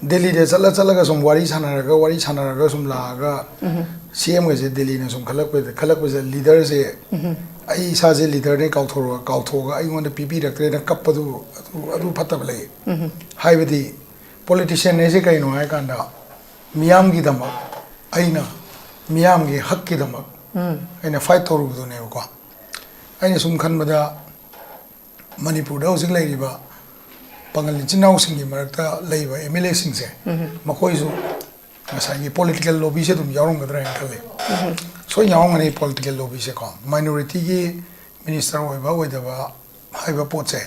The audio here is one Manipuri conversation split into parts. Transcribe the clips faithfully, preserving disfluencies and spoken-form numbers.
ꯗꯦꯜꯂꯤꯗ ꯆꯠꯂ ꯆꯠꯂꯒ ꯁꯨꯝ ꯋꯥꯔꯤ ꯁꯥꯟꯅꯔꯒ ꯋꯥꯔꯤ ꯁꯥꯟꯅꯔꯒ ꯁꯨꯝ ꯂꯥꯛꯑꯒ ꯁꯤ ꯑꯦꯝꯒꯁꯦ ꯗꯦꯜꯂꯤꯅ ꯁꯨꯝ ꯈꯜꯂꯛꯄꯗ ꯈꯜꯂꯛꯄꯁꯦ ꯂꯤꯗꯔꯁꯦ ꯑꯩ ꯏꯁꯥꯁꯦ ꯂꯤꯗꯔꯅꯦ ꯀꯥꯎꯊꯣꯔꯒ ꯀꯥꯎꯊꯣꯛꯑꯒ ꯑꯩꯉꯣꯟꯗ ꯄꯤꯕꯤꯔꯛꯇ꯭ꯔꯦꯅ ꯀꯞꯄꯗꯨ ꯑꯗꯨ ꯑꯗꯨ ꯐꯠꯇꯕ ꯂꯩ꯫ ꯍꯥꯏꯕꯗꯤ ꯄꯣꯂꯤꯇꯤꯁꯤꯌꯥꯟ ꯍꯥꯏꯁꯦ ꯀꯩꯅꯣ ꯍꯥꯏ ꯀꯥꯟꯗ ꯃꯤꯌꯥꯝꯒꯤꯗꯃꯛ ꯑꯩꯅ ꯃꯤꯌꯥꯝꯒꯤ ꯍꯛꯀꯤꯗꯃꯛ ꯑꯩꯅ ꯐꯥꯏꯠ ꯇꯧꯔꯨꯕꯗꯨꯅꯦꯕꯀꯣ꯫ ꯑꯩꯅ ꯁꯨꯝ ꯈꯟꯕꯗ ꯃꯅꯤꯄꯨꯔꯗ ꯍꯧꯖꯤꯛ ꯂꯩꯔꯤꯕ ꯄꯥꯉꯜ ꯏꯆꯤꯟ ꯏꯅꯥꯎꯁꯤꯡꯒꯤ ꯃꯔꯛꯇ ꯂꯩꯕ ꯑꯦꯝ ꯑꯦꯜ ꯑꯦꯁꯤꯡꯁꯦ ꯃꯈꯣꯏꯁꯨ ꯉꯁꯥꯏꯒꯤ ꯄꯣꯂꯤꯇꯤꯀꯦꯜ ꯂꯣꯕꯤꯁꯦ ꯑꯗꯨꯝ ꯌꯥꯎꯔꯝꯒꯗ꯭ꯔꯥ ꯍꯥꯏꯅ ꯈꯜꯂꯤ꯫ ꯁꯣꯏ ꯌꯥꯎꯔꯝꯒꯅꯤ ꯄꯣꯂꯤꯇꯤꯀꯦꯜ ꯂꯣꯕꯤꯁꯦꯀꯣ꯫ ꯃꯥꯏꯅꯣꯔꯤꯇꯤꯒꯤ ꯃꯤꯅꯤꯁꯇꯔ ꯑꯣꯏꯕ ꯑꯣꯏꯗꯕ ꯍꯥꯏꯕ ꯄꯣꯠꯁꯦ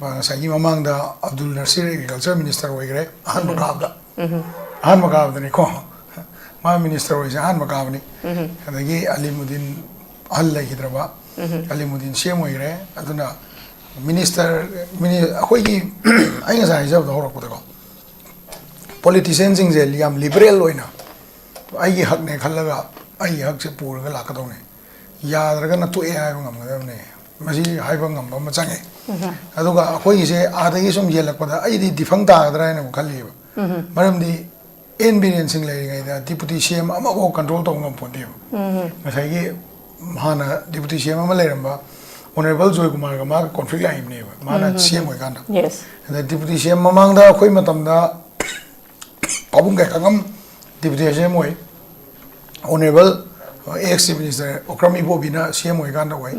ꯉꯁꯥꯏꯒꯤ ꯃꯃꯥꯡꯗ ꯑꯕꯗꯨꯜ ꯅꯁꯤꯔ ꯑꯦꯒ꯭ꯔꯤꯀꯜꯆꯔ ꯃꯤꯅꯤꯁꯇꯔ ꯑꯣꯏꯈ꯭ꯔꯦ ꯑꯍꯥꯟꯕ ꯀꯥꯕꯗ꯫ ꯑꯍꯥꯟꯕ ꯀꯥꯕꯗꯅꯤꯀꯣ꯫ ꯃꯥ ꯃꯤꯅꯤꯁꯇꯔ ꯑꯣꯏꯁꯦ ꯑꯍꯥꯟꯕ ꯀꯥꯕꯅꯤ꯫ ꯑꯗꯒꯤ ꯑꯂꯤꯃꯨꯗꯤꯟ ꯑꯍꯜ ꯂꯩꯈꯤꯗ꯭ꯔꯕ ꯑꯂꯤꯃꯨꯗꯤꯟ ꯁꯤ ꯑꯦꯝ ꯑꯣꯏꯈ꯭ꯔꯦ꯫ ꯑꯗꯨꯅ ꯃꯤꯅꯤꯁꯇꯔ ꯃꯤꯅꯤ ꯑꯩꯈꯣꯏꯒꯤ ꯑꯩ ꯉꯁꯥꯏ ꯍꯥꯏꯖꯕꯗꯣ ꯍꯧꯔꯛꯄꯗꯀꯣ ꯄꯣꯂꯤꯇꯤꯁꯤꯌꯥꯟꯁꯤꯡꯁꯦ ꯌꯥꯝ ꯂꯤꯕꯔꯦꯜ ꯑꯣꯏꯅ ꯑꯩꯒꯤ ꯍꯛꯅꯦ ꯈꯜꯂꯒ ꯑꯩꯒꯤ ꯍꯛꯁꯦ ꯄꯨꯔꯒ ꯂꯥꯛꯀꯗꯧꯅꯦ꯫ ꯌꯥꯗ꯭ꯔꯒꯅ ꯇꯣꯛꯑꯦ ꯍꯥꯏꯕ ꯉꯝꯒꯗꯕꯅꯦ꯫ ꯃꯁꯤ ꯍꯥꯏꯕ ꯉꯝꯕ ꯑꯃ ꯆꯪꯉꯦ꯫ ꯑꯗꯨꯒ ꯑꯩꯈꯣꯏꯒꯤꯁꯦ ꯑꯥꯗꯒꯤ ꯁꯨꯝ ꯌꯦꯜꯂꯛꯄꯗ ꯑꯩꯗꯤ ꯗꯤꯐꯪ ꯇꯥꯒꯗ꯭ꯔꯥ ꯍꯥꯏꯅ ꯑꯃꯨꯛ ꯈꯜꯂꯤꯕ꯫ ꯃꯔꯝꯗꯤ ꯑꯦꯟ ꯕꯤꯔꯦꯟ ꯁꯤꯡ ꯂꯩꯔꯤꯉꯩꯗ ꯗꯤꯄꯨꯇꯤ ꯁꯤ ꯑꯦꯝ ꯑꯃꯐꯥꯎ ꯀꯟꯇ꯭ꯔꯣꯜ ꯇꯧꯕ ꯉꯝꯄꯣꯟꯇꯦꯕ꯫ ꯉꯁꯥꯏꯒꯤ ꯍꯥꯟꯅ ꯗꯤꯄꯨꯇꯤ ꯁꯤ ꯑꯦꯝ ꯑꯃ ꯂꯩꯔꯝꯕ ꯑꯣꯅꯔꯦꯕꯜ ꯖꯣꯏꯀꯨꯃꯥꯔꯒ ꯃꯥꯒ ꯀꯣꯟꯐ꯭ꯂꯤꯛ ꯂꯥꯛꯏꯕꯅꯦꯕ ꯃꯥꯅ ꯁꯤ ꯑꯦꯝ ꯑꯣꯏꯀꯥꯟꯗ꯫ ꯌꯦꯁ꯫ ꯑꯗ ꯗꯤꯄꯨꯇꯤ ꯁꯤ ꯑꯦꯝ ꯃꯃꯥꯡꯗ ꯑꯩꯈꯣꯏ ꯃꯇꯝꯗ ꯄꯥꯕꯨꯡ ꯀꯩꯈꯥꯉꯝ ꯗꯤꯄꯨꯇꯤ ꯁꯤ ꯑꯦꯝ ꯑꯣꯏ꯫ Honourable ex chief minister Okram ꯏꯕꯣꯕꯤꯅ ꯁꯤ ꯑꯦꯝ ꯑꯣꯏꯀꯥꯟꯗ ꯑꯣꯏ꯫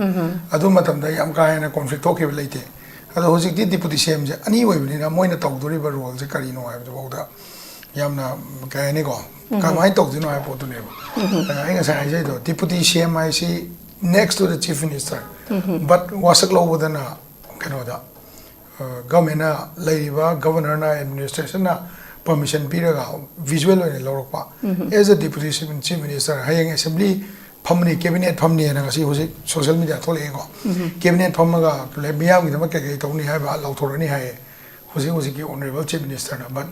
ꯑꯗꯨ ꯃꯇꯝꯗ ꯌꯥꯝ ꯀꯥ ꯍꯦꯟꯅ ꯀꯣꯟꯐ꯭ꯂꯤꯛ ꯊꯣꯛꯈꯤꯕ ꯂꯩꯇꯦ꯫ ꯑꯗꯣ ꯍꯧꯖꯤꯛꯇꯤ ꯗꯤꯄꯨꯇꯤ ꯁꯤ ꯑꯦꯝꯁꯦ ꯑꯅꯤ ꯑꯣꯏꯕꯅꯤꯅ ꯃꯣꯏꯅ ꯇꯧꯗꯣꯔꯤꯕ ꯔꯣꯜꯁꯦ ꯀꯔꯤꯅꯣ ꯍꯥꯏꯕꯗꯨꯐꯥꯎꯗ ꯌꯥꯝꯅ ꯀꯩ ꯍꯥꯏꯅꯤꯀꯣ ꯀꯃꯥꯏꯅ ꯇꯧꯗꯣꯏꯅꯣ ꯍꯥꯏꯕ ꯄꯣꯠꯇꯨꯅꯦꯕ꯫ ꯑꯩ ꯉꯁꯥꯏ ꯍꯥꯏꯖꯩꯗꯣ ꯗꯤꯄꯨꯇꯤ ꯁꯤ ꯑꯦꯝ ꯍꯥꯏꯁꯤ next to the chief minister, but ꯋꯥꯁꯛ ꯂꯧꯕꯗꯅ ꯀꯩꯅꯣꯗ ꯒꯚꯔꯟꯃꯦꯟꯅ ꯂꯩꯔꯤꯕ ꯒꯚꯔꯅꯔꯅ ꯑꯦꯗꯃꯤꯅꯤꯁꯇ꯭ꯔꯦꯁꯟꯅ ꯄꯔꯃꯤꯁꯟ ꯄꯤꯔꯒ ꯚꯤꯖꯨꯋꯦꯜ ꯑꯣꯏꯅ ꯂꯧꯔꯛꯄ꯫ As a deputy chief minister ꯍꯌꯦꯡ ꯑꯦꯁꯦꯝꯕ꯭ꯂꯤ ꯐꯝꯅꯤ ꯀꯦꯕꯤꯅꯦꯠ ꯐꯝꯅꯤꯅ ꯉꯁꯤ ꯍꯧꯖꯤꯛ ꯁꯣꯁꯤꯌꯦꯜ ꯃꯤꯗꯤꯌꯥ ꯊꯣꯛꯂꯛꯑꯦꯀꯣ꯫ ꯀꯦꯕꯤꯅꯦꯠ ꯐꯝꯃꯒ ꯃꯤꯌꯥꯝꯒꯤꯗꯃꯛ ꯀꯩ ꯀꯩ ꯇꯧꯅꯤ ꯍꯥꯏꯕ ꯂꯥꯎꯊꯣꯔꯛꯑꯅꯤ ꯍꯥꯏꯌꯦ ꯍꯧꯖꯤꯛ ꯍꯧꯖꯤꯛꯀꯤ ꯑꯣꯅꯔꯦꯕꯜ ꯆꯤꯐ ꯃꯤꯅꯤꯁꯇꯔꯅ꯫ But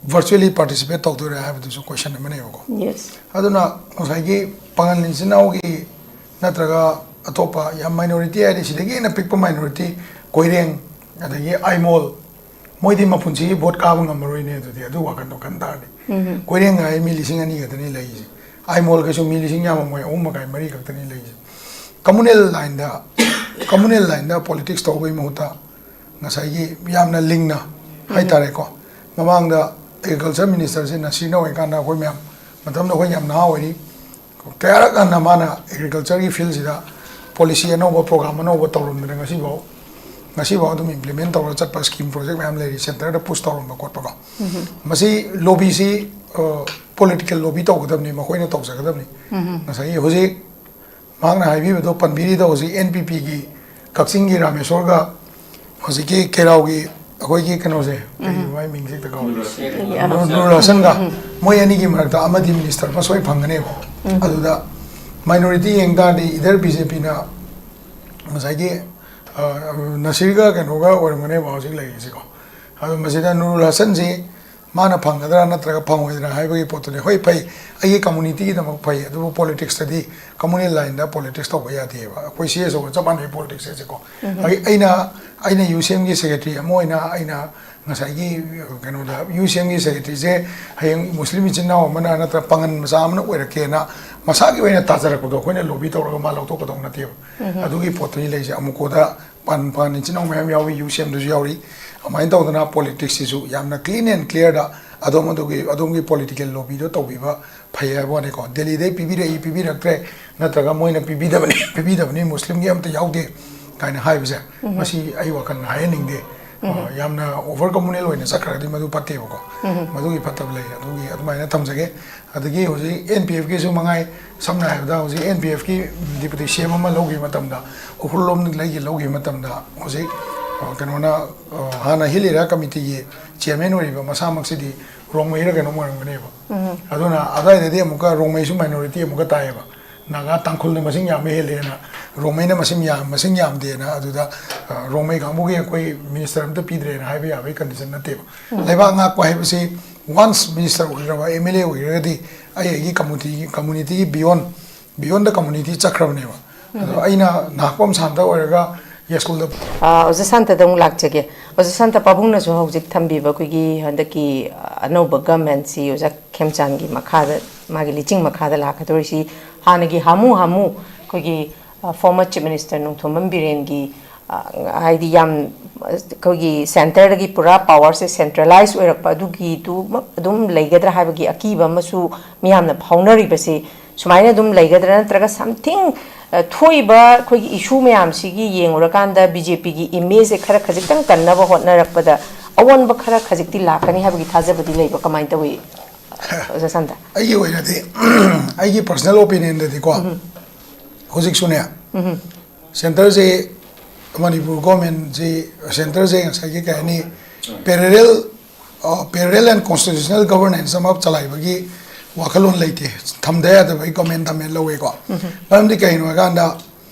ꯚꯔꯆꯨꯋꯦꯜꯂꯤ ꯄꯥꯔꯇꯤꯁꯤꯄꯦꯠ ꯇꯧꯗꯣꯏꯔꯥ ꯍꯥꯏꯕꯗꯨꯁꯨ ꯀꯣꯏꯁꯟ ꯑꯃꯅꯦꯕꯀꯣ꯫ ꯌꯦꯁ꯫ ꯑꯗꯨꯅ ꯉꯁꯥꯏꯒꯤ ꯄꯥꯉꯜ ꯏꯆꯤꯟ ꯏꯅꯥꯎꯒꯤ ꯅꯠꯇ꯭ꯔꯒ ꯑꯇꯣꯞꯄ ꯌꯥꯝ ꯃꯥꯏꯅꯣꯔꯤꯇꯤ ꯍꯥꯏꯗꯤ ꯁꯤꯗꯒꯤ ꯍꯦꯟꯅ ꯄꯤꯛꯄ ꯃꯥꯏꯅꯣꯔꯤꯇꯤ ꯀꯣꯏꯔꯦꯡ ꯑꯗꯒꯤ ꯑꯥꯏꯃꯣꯜ ꯃꯣꯏꯗꯤ ꯃꯄꯨꯟꯁꯤꯒꯤ ꯚꯣꯠ ꯀꯥꯕ ꯉꯝꯃꯔꯣꯏꯅꯦ꯫ ꯑꯗꯨꯗꯤ ꯑꯗꯨ ꯋꯥꯈꯟꯗꯣ ꯈꯟ ꯇꯥꯔꯗꯤ, ꯀꯣꯏꯔꯦꯡꯒꯩ ꯃꯤ ꯂꯤꯁꯤꯡ ꯑꯅꯤ ꯈꯛꯇꯅꯤ ꯂꯩꯔꯤꯁꯦ꯫ ꯑꯥꯏꯃꯣꯜꯒꯁꯨ ꯃꯤ ꯂꯤꯁꯤꯡ ꯌꯥꯝꯃꯝꯃꯣꯏ, ꯑꯍꯨꯝ ꯃꯈꯥꯏ, ꯃꯔꯤ ꯈꯛꯇꯅꯤ ꯂꯩꯔꯤꯁꯦ꯫ ꯀꯝꯃꯨꯅꯦꯜ ꯂꯥꯏꯟꯗ, ꯀꯝꯃꯨꯅꯦꯜ ꯂꯥꯏꯟꯗ ꯄꯣꯂꯤꯇꯤꯛꯁ ꯇꯧꯕꯒꯤ ꯃꯍꯨꯠꯇ ꯉꯁꯥꯏꯒꯤ ꯌꯥꯝꯅ ꯂꯤꯡꯅ ꯍꯥꯏꯇꯥꯔꯦꯀꯣ, ꯃꯃꯥꯡꯗ ꯑꯦꯒ꯭ꯔꯤꯀꯜꯆꯔ ꯃꯤꯅꯤꯁꯇꯔꯁꯦ ꯅꯁꯤꯔꯅ ꯑꯣꯏꯔꯤꯀꯥꯟꯗ ꯑꯩꯈꯣꯏ ꯃꯌꯥꯝ ꯃꯇꯝꯗ ꯑꯩꯈꯣꯏ ꯌꯥꯝ ꯅꯍꯥ ꯑꯣꯏꯔꯤ, ꯀꯌꯥꯔꯛ ꯍꯟꯅ ꯃꯥꯅ ꯑꯦꯒ꯭ꯔꯤꯀꯜꯆꯔꯒꯤ ꯐꯤꯜꯁꯤꯗ ꯄꯣꯂꯤꯁꯤ ꯑꯅꯧꯕ, ꯄ꯭ꯔꯣꯒ꯭ꯔꯥꯝ ꯑꯅꯧꯕ ꯇꯧꯔꯝꯗꯅ ꯉꯁꯤꯐꯥꯎ, ꯉꯁꯤꯐꯥꯎ ꯑꯗꯨꯝ ꯏꯝꯄ꯭ꯂꯤꯃꯦꯟ ꯇꯧꯔꯒ ꯆꯠꯄ ꯁ꯭ꯀꯤꯝ ꯄ꯭ꯔꯣꯖꯦꯛ ꯃꯌꯥꯝ ꯂꯩꯔꯤ, ꯁꯦꯟꯇꯔꯗ ꯄꯨꯁ ꯇꯧꯔꯝꯕ ꯈꯣꯠꯄꯀꯣ꯫ ꯃꯁꯤ ꯂꯣꯕꯤꯁꯤ ꯄꯣꯂꯤꯇꯤꯀꯦꯜ ꯂꯣꯕꯤ ꯇꯧꯒꯗꯕꯅꯤ, ꯃꯈꯣꯏꯅ ꯇꯧꯖꯒꯗꯕꯅꯤ꯫ ꯉꯁꯥꯏꯒꯤ ꯍꯧꯖꯤꯛ ꯃꯍꯥꯛꯅ ꯍꯥꯏꯕꯤꯕꯗꯣ, ꯄꯟꯕꯤꯔꯤꯗꯣ ꯍꯧꯖꯤꯛ ꯑꯦꯟ ꯄꯤ ꯄꯤꯒꯤ ꯀꯛꯆꯤꯡꯒꯤ ꯔꯥꯃꯦꯁꯣꯔꯒ ꯍꯧꯖꯤꯛꯀꯤ ꯀꯦꯔꯥꯎꯒꯤ ꯑꯩꯈꯣꯏꯒꯤ ꯀꯩꯅꯣꯁꯦ, ꯀꯩ ꯃꯥꯏ ꯃꯤꯡꯁꯦ ꯍꯦꯛꯇ ꯀꯥꯎꯔꯦ, ꯅꯨꯔ ꯍꯁꯟꯒ ꯃꯣꯏ ꯑꯅꯤꯒꯤ ꯃꯔꯛꯇ ꯑꯃꯗꯤ ꯃꯤꯅꯤꯁꯇꯔ ꯑꯃ ꯁꯣꯏ ꯐꯪꯒꯅꯦꯕ꯫ ꯑꯗꯨꯗ ꯃꯥꯏꯅꯣꯔꯤꯇꯤ ꯌꯦꯡ ꯇꯥꯔꯗꯤ ꯏꯗꯔ ꯕꯤ ꯖꯦ ꯄꯤꯅ ꯉꯁꯥꯏꯒꯤ, ꯑ, ꯅꯁꯤꯔꯒ ꯀꯩꯅꯣꯒ ꯑꯣꯏꯔꯝꯒꯅꯦꯕ ꯍꯧꯖꯤꯛ ꯂꯩꯔꯤꯁꯤꯀꯣ꯫ ꯑꯗꯣ ꯃꯁꯤꯗ ꯅꯨꯔꯨꯜ ꯍꯁꯟꯁꯤ ꯃꯥꯅ ꯐꯪꯒꯗ꯭ꯔꯥ ꯅꯠꯇ꯭ꯔꯒ ꯐꯪꯉꯣꯏꯗ꯭ꯔꯥ ꯍꯥꯏꯕꯒꯤ ꯄꯣꯠꯇꯨꯗꯤ, ꯍꯣꯏ, ꯐꯩ, ꯑꯩꯒꯤ ꯀꯝꯃꯨꯅꯤꯇꯤꯒꯤꯗꯃꯛ ꯐꯩ, ꯑꯗꯨꯕꯨ ꯄꯣꯂꯤꯇꯤꯛꯁꯇꯗꯤ, ꯀꯝꯃꯨꯅꯦꯜ ꯂꯥꯏꯟꯗ ꯄꯣꯂꯤꯇꯤꯛꯁ ꯇꯧꯕ ꯌꯥꯗꯦꯕ꯫ ꯑꯩꯈꯣꯏ ꯁꯤ ꯑꯦꯁ ꯑꯣꯒ ꯆꯞ ꯃꯥꯟꯅꯩ ꯄꯣꯂꯤꯇꯤꯛꯁ ꯍꯥꯏꯁꯦꯀꯣ꯫ ꯑꯩ, ꯑꯩꯅ, ꯑꯩꯅ ꯌꯨ ꯁꯤ ꯑꯦꯝꯒꯤ ꯁꯦꯀ꯭ꯔꯦꯇꯔꯤ ꯑꯃ ꯑꯣꯏꯅ, ꯑꯩꯅ ꯉꯁꯥꯏꯒꯤ, ꯀꯩꯅꯣꯗ, ꯌꯨ ꯁꯤ ꯑꯦꯝꯒꯤ ꯁꯦꯀ꯭ꯔꯦꯇꯔꯤꯁꯦ ꯍꯌꯦꯡ ꯃꯨꯁꯂꯤꯝ ꯏꯆꯤꯟ ꯏꯅꯥꯎ ꯑꯃꯅ ꯅꯠꯇ꯭ꯔ ꯄꯥꯉꯟ ꯃꯆꯥ ꯑꯃꯅ ꯑꯣꯏꯔꯛꯀꯦꯅ ꯃꯁꯥꯒꯤ ꯑꯣꯏꯅ ꯇꯥꯖꯔꯛꯄꯗꯣ ꯑꯩꯈꯣꯏꯅ ꯂꯣꯕꯤ ꯇꯧꯔꯒ ꯃꯥ ꯂꯧꯊꯣꯛꯀꯗꯧ ꯅꯠꯇꯦꯕ꯫ ꯑꯗꯨꯒꯤ ꯄꯣꯠꯇꯨꯅꯤ ꯂꯩꯁꯦ꯫ ꯑꯃꯨꯀꯣꯗ ꯄꯥꯟ, ꯄꯥꯟ ꯏꯆꯤꯟ ꯏꯅꯥꯎ ꯃꯌꯥꯝ ꯌꯥꯎꯔꯤ, ꯌꯨ ꯁꯤ ꯑꯦꯝꯗꯁꯨ ꯌꯥꯎꯔꯤ꯫ ꯑꯗꯨꯃꯥꯏꯅ ꯇꯧꯗꯅ ꯄꯣꯂꯤꯇꯤꯛꯁꯁꯤꯁꯨ ꯌꯥꯝꯅ ꯀ꯭ꯂꯤꯟ ꯑꯦꯟ ꯀ꯭ꯂꯤꯌꯥꯔꯗ ꯑꯗꯣꯝ ꯑꯗꯨꯒꯤ, ꯑꯗꯣꯝꯒꯤ ꯄꯣꯂꯤꯇꯤꯀꯦꯜ ꯂꯣꯕꯤꯗꯣ ꯇꯧꯕꯤꯕ ꯐꯩ ꯍꯥꯏꯕ ꯋꯥꯅꯤꯀꯣ꯫ ꯗꯦꯜꯂꯤꯗꯩ ꯄꯤꯕꯤꯔꯛꯏ, ꯄꯤꯕꯤꯔꯛꯇ꯭ꯔꯦ, ꯅꯠꯇ꯭ꯔꯒ ꯃꯣꯏꯅ ꯄꯤꯕꯤꯗꯕꯅꯤ, ꯄꯤꯕꯤꯗꯕꯅꯤ, ꯃꯨꯁꯂꯤꯝꯒꯤ ꯑꯝꯇ ꯌꯥꯎꯗꯦ ꯀꯥꯏꯅ ꯍꯥꯏꯕꯁꯦ, ꯃꯁꯤ ꯑꯩ ꯋꯥꯈꯜ ꯍꯥꯏꯍꯟꯅꯤꯡꯗꯦ꯫ ꯑ, ꯌꯥꯝꯅ ꯑꯣꯚꯔ ꯀꯝꯃꯨꯅꯦꯜ ꯑꯣꯏꯅ ꯆꯠꯈ꯭ꯔꯒꯗꯤ ꯃꯗꯨ ꯐꯠꯇꯦꯕꯀꯣ꯫ ꯃꯗꯨꯒꯤ ꯐꯠꯇꯕ ꯂꯩ, ꯑꯗꯨꯒꯤ ꯑꯗꯨꯃꯥꯏꯅ ꯊꯝꯖꯒꯦ꯫ ꯑꯗꯒꯤ ꯍꯧꯖꯤꯛ ꯑꯦꯟ ꯄꯤ ꯑꯦꯐꯀꯤꯁꯨ ꯃꯉꯥꯏ, ꯁꯝꯅ ꯍꯥꯏꯔꯕꯗ ꯍꯧꯖꯤꯛ N P ꯑꯦꯐꯀꯤ deputy C M ꯑꯃ ꯂꯧꯈꯤꯕ ꯃꯇꯝꯗ, ꯎꯈ꯭ꯔꯨꯜ ꯂꯣꯝꯗꯒꯤ ꯂꯧꯈꯤꯕ ꯃꯇꯝꯗ, ꯍꯧꯖꯤꯛ, ꯑ, ꯀꯩꯅꯣꯅ, ꯑ, ꯍꯥꯟꯅ ꯍꯤꯜ ꯑꯦꯔꯤꯌꯥ ꯀꯃꯤꯇꯤꯒꯤ ꯆꯤꯌꯔꯃꯦꯟ ꯑꯣꯏꯔꯤꯕ ꯃꯁꯥꯃꯛꯁꯤꯗꯤ ꯔꯣꯡꯃꯩꯔ ꯀꯩꯅꯣꯝ ꯑꯣꯏꯔꯝꯒꯅꯦꯕ꯫ ꯑꯗꯨꯅ ꯑꯗꯨꯋꯥꯏꯗꯗꯤ ꯑꯃꯨꯛꯀ ꯔꯣꯡꯃꯩꯁꯨ ꯃꯥꯏꯅꯣꯔꯤꯇꯤ ꯑꯃꯨꯛꯀ ꯇꯥꯏꯌꯦꯕ꯫ ꯅꯥꯒꯥ, ꯇꯥꯡꯈꯨꯜꯅ ꯃꯁꯤꯡ ꯌꯥꯝꯕ ꯍꯦꯜꯂꯦꯅ, ꯔꯣꯡꯃꯩꯅ ꯃꯁꯤꯡ ꯌꯥꯝ, ꯃꯁꯤꯡ ꯌꯥꯝꯗꯦꯅ, ꯑꯗꯨꯗ, ꯑ, ꯔꯣꯡꯃꯩ ꯀꯥꯡꯕꯨꯒꯤ ꯑꯩꯈꯣꯏ ꯃꯤꯅꯤꯁꯇꯔ ꯑꯝꯇ ꯄꯤꯗ꯭ꯔꯦꯅ ꯍꯥꯏꯕ ꯌꯥꯕꯒꯤ ꯀꯟꯗꯤꯁꯟ ꯅꯠꯇꯦꯕ꯫ ꯂꯩꯕꯥꯛ ꯉꯥꯛꯄ ꯍꯥꯏꯕꯁꯤ ꯋꯥꯟꯁ ꯃꯤꯅꯤꯁꯇꯔ ꯑꯣꯏꯈ꯭ꯔꯕ, ꯑꯦꯝ ꯑꯦꯜ ꯑꯦ ꯑꯣꯏꯈ꯭ꯔꯒꯗꯤ ꯑꯩ ꯑꯩꯒꯤ ꯀꯝꯃꯨꯅꯤꯇꯤꯒꯤ, ꯀꯝꯃꯨꯅꯤꯇꯤꯒꯤ ꯕꯤꯌꯣꯟ, ꯕꯤꯌꯣꯟ ꯗ ꯀꯝꯃꯨꯅꯤꯇꯤ ꯆꯠꯈ꯭ꯔꯕꯅꯦꯕ꯫ ꯑꯗꯣ ꯑꯩꯅ ꯅꯍꯥꯛꯄꯝ ꯁꯥꯟꯇ ꯑꯣꯏꯔꯒ ꯌꯥꯏꯁ꯭ꯀꯨꯜꯗ꯫ ꯑ, ꯑꯣꯖꯥ ꯁꯥꯟꯇꯗ ꯑꯃꯨꯛ ꯂꯥꯛꯆꯒꯦ꯫ ꯑꯣꯖꯥ ꯁꯥꯟꯇ, ꯄꯥꯕꯨꯡꯅꯁꯨ ꯍꯧꯖꯤꯛ ꯊꯝꯕꯤꯕ ꯑꯩꯈꯣꯏꯒꯤ ꯍꯟꯗꯛꯀꯤ, ꯑ, ꯑꯅꯧꯕ ꯒꯃꯦꯟꯁꯤ ꯑꯣꯖꯥ ꯈꯦꯝꯆꯥꯟꯒꯤ ꯃꯈꯥꯗ, ꯃꯥꯒꯤ ꯂꯤꯆꯤꯡ ꯃꯈꯥꯗ ꯂꯥꯛꯀꯗꯧꯔꯤꯁꯤ ꯍꯥꯟꯅꯒꯤ ꯍꯥꯃꯨ ꯍꯥꯃꯨ ꯑꯩꯈꯣꯏꯒꯤ, ꯑ, former Chief Minister ꯅꯣꯡꯊꯣꯝꯕꯝ ꯕꯤꯔꯦꯟꯒꯤ, ꯑ, ꯍꯥꯏꯗꯤ ꯌꯥꯝ, ꯑ, ꯑꯩꯈꯣꯏꯒꯤ centreꯗꯒꯤ ꯄꯨꯔꯥ powerꯁꯦ centralize ꯑꯣꯏꯔꯛꯄ ꯑꯗꯨꯒꯤꯗꯨꯃꯛ ꯑꯗꯨꯝ ꯂꯩꯒꯗ꯭ꯔꯥ ꯍꯥꯏꯕꯒꯤ ꯑꯀꯤꯕ ꯑꯃꯁꯨ ꯃꯤꯌꯥꯝꯅ ꯐꯥꯎꯅꯔꯤꯕꯁꯤ ꯁꯨꯃꯥꯏꯅ ꯑꯗꯨꯝ ꯂꯩꯒꯗ꯭ꯔꯥ, ꯅꯠꯇ꯭ꯔꯒ something, ꯑ, ꯊꯣꯛꯏꯕ ꯑꯩꯈꯣꯏꯒꯤ issue ꯃꯌꯥꯝꯁꯤꯒꯤ ꯌꯦꯡꯉꯨꯔꯀꯥꯟꯗ BJPꯒꯤ imageꯁꯦ ꯈꯔ ꯈꯖꯤꯛꯇꯪ ꯀꯟꯅꯕ ꯍꯣꯠꯅꯔꯛꯄꯗ ꯑꯑꯣꯟꯕ ꯈꯔ ꯈꯖꯤꯛꯇꯤ ꯂꯥꯛꯀꯅꯤ ꯍꯥꯏꯕꯒꯤ ꯊꯥꯖꯕꯗꯤ ꯂꯩꯕ꯭ꯔꯥ? ꯀꯃꯥꯏꯅ ꯇꯧꯏ, ꯑꯣꯖꯥ ꯁꯥꯟꯇ? ꯑꯩꯒꯤ ꯑꯣꯏꯅꯗꯤ, ꯑꯩꯒꯤ personal opinionꯗꯗꯤꯀꯣ, ꯍꯧꯖꯤꯛꯁꯨꯅꯦ, centreꯁꯦ, ꯃꯅꯤꯄꯨꯔ governmentꯁꯤ, centreꯁꯦ ꯉꯁꯥꯏꯒꯤ ꯀꯩ ꯍꯥꯏꯅꯤ, parallel, parallel and constitutional governance ꯑꯃ ꯆꯂꯥꯏꯕꯒꯤ ꯋꯥꯈꯜꯂꯣꯟ ꯂꯩꯇꯦ꯫ ꯊꯝꯗ ꯌꯥꯗꯕꯒꯤ government ꯊꯝꯃꯦ ꯂꯧꯋꯦꯀꯣ꯫ ꯃꯔꯝꯗꯤ ꯀꯩꯅꯣ ꯍꯥꯏꯀꯥꯟꯗ,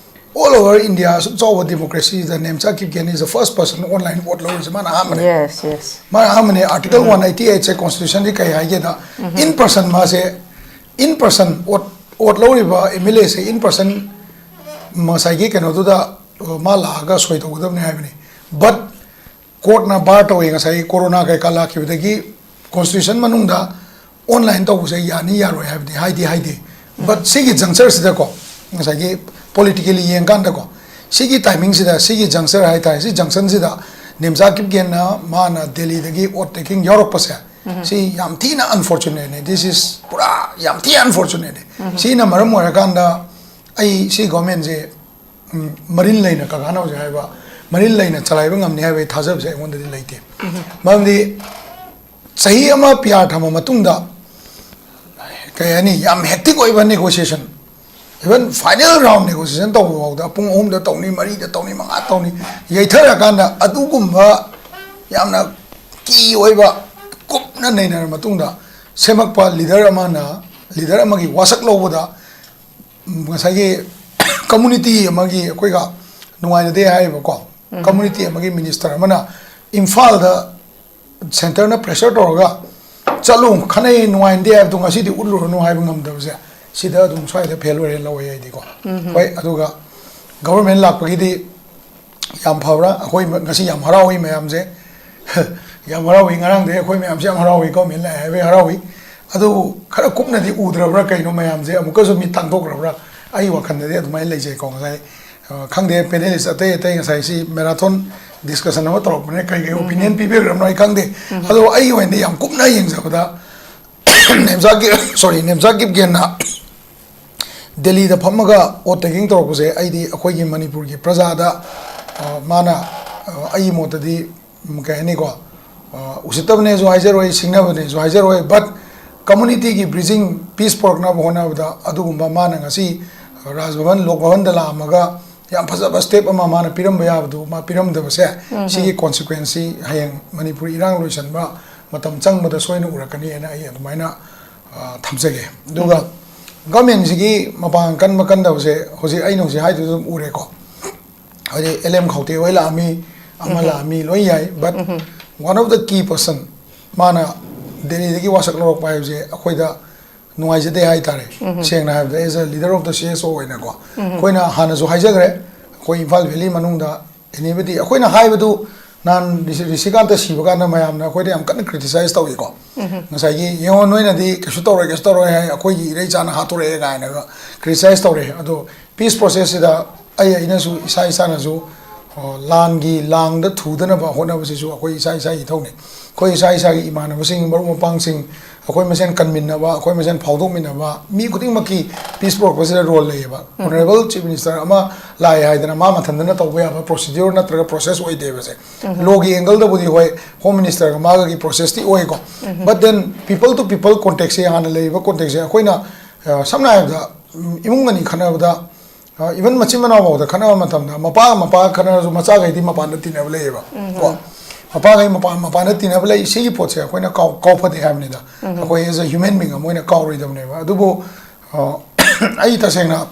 all over India ꯑꯁꯨꯛ ꯆꯥꯎꯕ democracyꯗ Nemcha Kipgen is the first person online vote ꯂꯧꯔꯤꯁꯦ ꯃꯥꯅ ꯑꯍꯥꯟꯕꯅꯦ꯫ Yes, yes. ꯃꯥꯅ ꯑꯍꯥꯟꯕꯅꯦ꯫ Article one eighty eightꯁꯦ constitutionꯗꯤ ꯀꯩ ꯍꯥꯏꯒꯦꯗ, in person ꯃꯥꯁꯦ, in person vote, vote ꯂꯧꯔꯤꯕ MLAꯁꯦ in person ꯉꯁꯥꯏꯒꯤ ꯀꯩꯅꯣꯗꯨꯗ, ꯑ, ꯃꯥ ꯂꯥꯛꯑꯒ ꯁꯣꯏ ꯇꯧꯒꯗꯕꯅꯤ ꯍꯥꯏꯕꯅꯤ꯫ But courtꯅ bar ꯇꯧꯋꯤ, ꯉꯁꯥꯏꯒꯤ corona ꯀꯩꯀꯥ ꯂꯥꯛꯈꯤꯕꯗꯒꯤ constitution ꯃꯅꯨꯡꯗ online ꯇꯧꯕꯁꯦ ꯌꯥꯅꯤ ꯌꯥꯔꯣꯏ ꯍꯥꯏꯕꯗꯤ ꯍꯥꯏꯗꯤ ꯍꯥꯏꯗꯦ꯫ But ꯁꯤꯒꯤ junctureꯁꯤꯗꯀꯣ, ꯉꯁꯥꯏꯒꯤ politically ꯌꯦꯡꯀꯥꯟꯗꯀꯣ, ꯁꯤꯒꯤ timingꯁꯤꯗ, ꯁꯤꯒꯤ juncture ꯍꯥꯏꯇꯥꯔꯦ, ꯁꯤ junctionꯁꯤꯗ ꯅꯦꯝꯆꯥ ꯀꯤꯞꯒꯦꯟꯅ ꯃꯥꯅ ꯗꯦꯜꯂꯤꯗꯒꯤ vote taking ꯌꯥꯎꯔꯛꯄꯁꯦ, ꯁꯤ ꯌꯥꯝ ꯊꯤꯅ unfortunateꯅꯦ꯫ This is ꯄꯨꯔꯥ ꯌꯥꯝ ꯊꯤ unfortunateꯅꯦ꯫ ꯁꯤꯅ ꯃꯔꯝ ꯑꯣꯏꯔꯀꯥꯟꯗ ꯑꯩ ꯁꯤ governmentꯁꯦ, ꯎꯝ, ꯃꯔꯤꯜ ꯂꯩꯅ, ꯀꯀꯥꯅ ꯍꯧꯖꯤꯛ ꯍꯥꯏꯕ, ꯃꯔꯤꯜ ꯂꯩꯅ ꯆꯂꯥꯏꯕ ꯉꯝꯅꯤ ꯍꯥꯏꯕꯒꯤ ꯊꯥꯖꯕꯁꯦ ꯑꯩꯉꯣꯟꯗꯗꯤ ꯂꯩꯇꯦ꯫ ꯃꯔꯝꯗꯤ ꯆꯍꯤ ꯑꯃ PR ꯊꯝꯃ ꯃꯇꯨꯡꯗ, ꯀꯩ ꯍꯥꯏꯅꯤ, ꯌꯥꯝ hectic ꯑꯣꯏꯕ negotiation, even final round negotiation ꯇꯧꯕ ꯐꯥꯎꯗ ꯄꯨꯡ ꯑꯍꯨꯝꯗ ꯇꯧꯅꯤ, ꯃꯔꯤꯗ ꯇꯧꯅꯤ, ꯃꯉꯥ ꯇꯧꯅꯤ, ꯌꯩꯊꯔꯀꯥꯟꯗ ꯑꯗꯨꯒꯨꯝꯕ ꯌꯥꯝꯅ key ꯑꯣꯏꯕ ꯀꯨꯞꯅ ꯅꯩꯅꯔ ꯃꯇꯨꯡꯗ ꯁꯦꯝꯃꯛꯄ leader ꯑꯃꯅ, leader ꯑꯃꯒꯤ ꯋꯥꯁꯛ ꯂꯧꯕꯗ ꯉꯁꯥꯏꯒꯤ community ꯑꯃꯒꯤ ꯑꯩꯈꯣꯏꯒ ꯅꯨꯡꯉꯥꯏꯅꯗꯦ ꯍꯥꯏꯔꯤꯕꯀꯣ, community ꯑꯃꯒꯤ minister ꯑꯃꯅ ꯏꯝꯐꯥꯜꯗ centreꯅ pressure ꯇꯧꯔꯒ ꯆꯠꯂꯨ, ꯈꯠꯅꯩ, ꯅꯨꯡꯉꯥꯏꯅꯗꯦ ꯍꯥꯏꯕꯗꯣ ꯉꯁꯤꯗꯤ ꯎꯠꯂꯨꯔꯅꯨ ꯍꯥꯏꯕ ꯉꯝꯗꯕꯁꯦ, ꯁꯤꯗ ꯑꯗꯨꯝ ꯁ꯭ꯋꯥꯏꯗ fail ꯑꯣꯏꯔꯦꯅ ꯂꯧꯋꯦ ꯑꯩꯗꯤꯀꯣ꯫ ꯍꯣꯏ, ꯑꯗꯨꯒ government ꯂꯥꯛꯄꯒꯤꯗꯤ ꯌꯥꯝ ꯐꯕ꯭ꯔꯥ? ꯑꯩꯈꯣꯏ ꯉꯁꯤ ꯌꯥꯝ ꯍꯔꯥꯎꯏ ꯃꯌꯥꯝꯁꯦ꯫ ꯌꯥꯝ ꯍꯔꯥꯎꯏ꯫ ꯉꯔꯥꯡꯗꯩ ꯑꯩꯈꯣꯏ ꯃꯌꯥꯝꯁꯦ ꯌꯥꯝ ꯍꯔꯥꯎꯏ, ꯀꯣ, ꯃꯦꯟꯂꯥꯏ ꯍꯥꯏꯕꯩ ꯍꯔꯥꯎꯏ꯫ ꯑꯗꯨꯕꯨ ꯈꯔ ꯀꯨꯞꯅꯗꯤ ꯎꯗ꯭ꯔꯕ꯭ꯔꯥ ꯀꯩꯅꯣ, ꯃꯌꯥꯝꯁꯦ ꯑꯃꯨꯛꯀꯁꯨ ꯃꯤꯠ ꯇꯥꯡꯊꯣꯛꯈ꯭ꯔꯕ꯭ꯔꯥ? ꯑꯩ ꯋꯥꯈꯜꯗꯗꯤ ꯑꯗꯨꯃꯥꯏꯅ ꯂꯩꯖꯩꯀꯣ꯫ ꯉꯁꯥꯏ, ꯑ, ꯈꯪꯗꯦ, ꯄꯦꯅꯦꯂꯤꯁ ꯑꯇꯩ ꯑꯇꯩ ꯉꯁꯥꯏ ꯁꯤ ꯃꯦꯔꯥꯊꯣꯟ ꯗꯤꯁꯀꯁꯟ ꯑꯃ ꯇꯧꯔꯛꯄꯅꯤꯅ ꯀꯩ ꯀꯩ ꯑꯣꯄꯤꯅꯤꯌꯟ ꯄꯤꯕꯤꯈ꯭ꯔꯕꯅꯣ ꯑꯩ ꯈꯪꯗꯦ꯫ ꯑꯗꯣ ꯑꯩꯒꯤ ꯑꯣꯏꯅꯗꯤ ꯌꯥꯝ ꯀꯨꯞꯅ ꯌꯦꯡꯖꯕꯗ, ꯅꯦꯝꯆꯥ ꯒꯤ-, ꯁꯣꯔꯤ, ꯅꯦꯝꯆꯥ ꯀꯤꯞꯒꯦꯟꯅ ꯗꯦꯜꯂꯤꯗ ꯐꯝꯃꯒ ꯑꯣꯠ ꯇꯦꯀꯤꯡ ꯇꯧꯔꯛꯄꯁꯦ, ꯑꯩꯗꯤ ꯑꯩꯈꯣꯏꯒꯤ ꯃꯅꯤꯄꯨꯔꯒꯤ ꯄ꯭ꯔꯖꯥꯗ, ꯑ, ꯃꯥꯅ, ꯑ, ꯑꯩꯒꯤ ꯃꯣꯠꯇꯗꯤ, ꯎꯝ, ꯀꯩ ꯍꯥꯏꯅꯤꯀꯣ, ꯑ, ꯎꯁꯤꯠꯇꯕꯅꯦꯁꯨ ꯍꯥꯏꯖꯔꯣꯏ, ꯁꯤꯡꯅꯕꯅꯦꯁꯨ ꯍꯥꯏꯖꯔꯣꯏ, but ꯀꯝꯃꯨꯅꯤꯇꯤꯒꯤ ꯕ꯭ꯔꯤꯖꯤꯡ, ꯄꯤꯁ ꯄꯨꯔꯛꯅꯕ ꯍꯣꯠꯅꯕꯗ ꯑꯗꯨꯒꯨꯝꯕ ꯃꯥꯅ ꯉꯁꯤ ꯔꯥꯖ ꯚꯕꯟ, ꯂꯣꯛ ꯚꯕꯟꯗ ꯂꯥꯛꯑꯝꯃꯒ ꯌꯥꯝ ꯐꯖꯕ ꯁ꯭ꯇꯦꯞ ꯑꯃ ꯃꯥꯅ ꯄꯤꯔꯝꯕ ꯌꯥꯕꯗꯨ ꯃꯥ ꯄꯤꯔꯝꯗꯕꯁꯦ, ꯁꯤꯒꯤ ꯀꯣꯟꯁꯤꯀ꯭ꯋꯦꯟꯁꯁꯤ ꯍꯌꯦꯡ ꯃꯅꯤꯄꯨꯔ ꯏꯔꯥꯡ ꯂꯣꯏꯁꯤꯟꯕ ꯃꯇꯝ ꯆꯪꯕꯗ ꯁꯣꯏꯅ ꯎꯔꯛꯀꯅꯤ ꯍꯥꯏꯅ ꯑꯩ ꯑꯗꯨꯃꯥꯏꯅ, ꯑ, ꯊꯝꯖꯒꯦ꯫ ꯑꯗꯨꯒ ꯒꯃꯦꯟꯁꯤꯒꯤ ꯃꯄꯥꯡ ꯀꯟꯕ ꯀꯟꯗꯕꯁꯦ ꯍꯧꯖꯤꯛ ꯑꯩꯅ ꯍꯧꯖꯤꯛ ꯍꯥꯏꯗꯨꯁꯨ ꯑꯗꯨꯝ ꯎꯔꯦꯀꯣ꯫ ꯍꯥꯏꯗꯤ ꯑꯦꯜ ꯑꯦꯝ ꯈꯧꯇꯦ ꯍꯣꯏ ꯂꯥꯛꯑꯝꯃꯤ, ꯑꯃ ꯂꯥꯛꯑꯝꯃꯤ, ꯂꯣꯏ ꯌꯥꯏ, but one of the key person ꯃꯥꯅ ꯗꯦꯜꯂꯤꯗꯒꯤ ꯋꯥꯁꯛ ꯂꯧꯔꯛꯄ ꯍꯥꯏꯕꯁꯦ ꯑꯩꯈꯣꯏꯗ ꯅꯨꯡꯉꯥꯏꯖꯗꯦ ꯍꯥꯏꯇꯥꯔꯦ꯫ ꯁꯦꯡꯅ ꯍꯥꯏꯔꯕꯗ, as a leader of the C S O ꯑꯣꯏꯅꯀꯣ, ꯑꯩꯈꯣꯏꯅ ꯍꯥꯟꯅꯁꯨ ꯍꯥꯏꯖꯈ꯭ꯔꯦ, ꯑꯩꯈꯣꯏ ꯏꯝꯐꯥꯜ ꯚꯦꯂꯤ ꯃꯅꯨꯡꯗ anybody, ꯑꯩꯈꯣꯏꯅ ꯍꯥꯏꯕꯗꯨ ꯅꯍꯥꯟ ꯔꯤꯁꯤ-, ꯔꯤꯁꯤꯀꯥꯟꯇ ꯁꯤꯕ ꯀꯥꯟꯗ ꯃꯌꯥꯝꯅ ꯑꯩꯈꯣꯏꯗ ꯌꯥꯝ ꯀꯟꯅ ꯀ꯭ꯔꯤꯇꯤꯁꯥꯏꯁ ꯇꯧꯏꯀꯣ꯫ ꯉꯁꯥꯏꯒꯤ, "ꯌꯦꯡꯉꯣ, ꯅꯣꯏꯅꯗꯤ ꯀꯩꯁꯨ ꯇꯧꯔꯣꯏ, ꯀꯩꯁꯨ ꯇꯧꯔꯣꯏ ꯍꯥꯏ, ꯑꯩꯈꯣꯏꯒꯤ ꯏꯔꯩꯆꯥꯅ ꯍꯥꯠꯇꯣꯔꯛꯑꯦ" ꯀꯥꯏꯅꯒ ꯀ꯭ꯔꯤꯇꯤꯁꯥꯏꯁ ꯇꯧꯔꯛꯑꯦ꯫ ꯑꯗꯣ ꯄꯤꯁ ꯄ꯭ꯔꯣꯁꯦꯁꯁꯤꯗ ꯑꯩ, ꯑꯩꯅꯁꯨ ꯏꯁꯥ ꯏꯁꯥꯅꯁꯨ, ꯑ, ꯂꯥꯟꯒꯤ ꯂꯥꯡꯗ ꯊꯨꯗꯅꯕ ꯍꯣꯠꯅꯕꯁꯤꯁꯨ ꯑꯩꯈꯣꯏ ꯏꯁꯥ ꯏꯁꯥꯒꯤ ꯏꯊꯧꯅꯤ꯫ ꯑꯩꯈꯣꯏ ꯏꯁꯥ ꯏꯁꯥꯒꯤ ꯏꯃꯥꯟꯅꯕꯁꯤꯡ, ꯃꯔꯨꯞ ꯃꯄꯥꯡꯁꯤꯡ, ꯑꯩꯈꯣꯏ ꯃꯁꯦꯟ ꯀꯟꯃꯤꯟꯅꯕ, ꯑꯩꯈꯣꯏ ꯃꯁꯦꯟ ꯐꯥꯎꯗꯣꯛꯃꯤꯟꯅꯕ, ꯃꯤ ꯈꯨꯗꯤꯡꯃꯛꯀꯤ ꯄꯤꯁ ꯄꯨꯔꯛꯄꯁꯤꯗ ꯔꯣꯜ ꯂꯩꯌꯦꯕ꯫ Honourable Chief Minister ꯑꯃ ꯂꯥꯛꯑꯦ ꯍꯥꯏꯗꯅ ꯃꯥ ꯃꯊꯟꯇꯅ ꯇꯧꯕ ꯌꯥꯕ ꯄ꯭ꯔꯣꯁꯤꯗ꯭ꯌꯨꯔ ꯅꯠꯇ꯭ꯔꯒ ꯄ꯭ꯔꯣꯁꯦꯁ ꯑꯣꯏꯗꯦꯕꯁꯦ꯫ ꯂꯣꯒꯤ ꯑꯦꯡꯒꯜꯗꯕꯨꯗꯤ ꯍꯣꯏ, ꯍꯣꯝ ꯃꯤꯅꯤꯁꯇꯔꯒ ꯃꯥꯒꯒꯤ ꯄ꯭ꯔꯣꯁꯦꯁꯇꯤ ꯑꯣꯏꯀꯣ꯫ But then people to people contactꯁꯦ, ꯍꯥꯟꯅ ꯂꯩꯔꯤꯕ ꯀꯣꯟꯇꯦꯛꯁꯦ ꯑꯩꯈꯣꯏꯅ, ꯑ, ꯁꯝꯅ ꯍꯥꯏꯔꯕꯗ, ꯎꯝ, ꯏꯃꯨꯡ ꯑꯅꯤ ꯈꯠꯅꯕꯗ, ꯑ, even ꯃꯆꯤꯟ ꯃꯅꯥꯎ ꯐꯥꯎꯗ ꯈꯠꯅꯕ ꯃꯇꯝꯗ ꯃꯄꯥꯒ ꯃꯄꯥꯒ ꯈꯠꯅꯔꯁꯨ ꯃꯆꯥꯈꯩꯗꯤ ꯃꯄꯥꯟꯗ ꯇꯤꯟꯅꯕ ꯂꯩꯌꯦꯕ꯫ ꯀꯣ? ꯃꯄꯥꯈꯩ ꯃꯄꯥꯟ, ꯃꯄꯥꯟꯗ ꯇꯤꯟꯅꯕ ꯂꯩ꯫ ꯁꯤꯒꯤ ꯄꯣꯠꯁꯦ ꯑꯩꯈꯣꯏꯅ ꯀꯥꯎ-, ꯀꯥꯎꯐꯗꯦ ꯍꯥꯏꯕꯅꯤꯗ꯫ ꯑꯩꯈꯣꯏ as a human being ꯑꯃ ꯑꯣꯏꯅ ꯀꯥꯎꯔꯣꯏꯗꯕꯅꯦꯕ꯫ ꯑꯗꯨꯕꯨ, ꯑ, ꯑꯩ ꯇꯁꯦꯡꯅ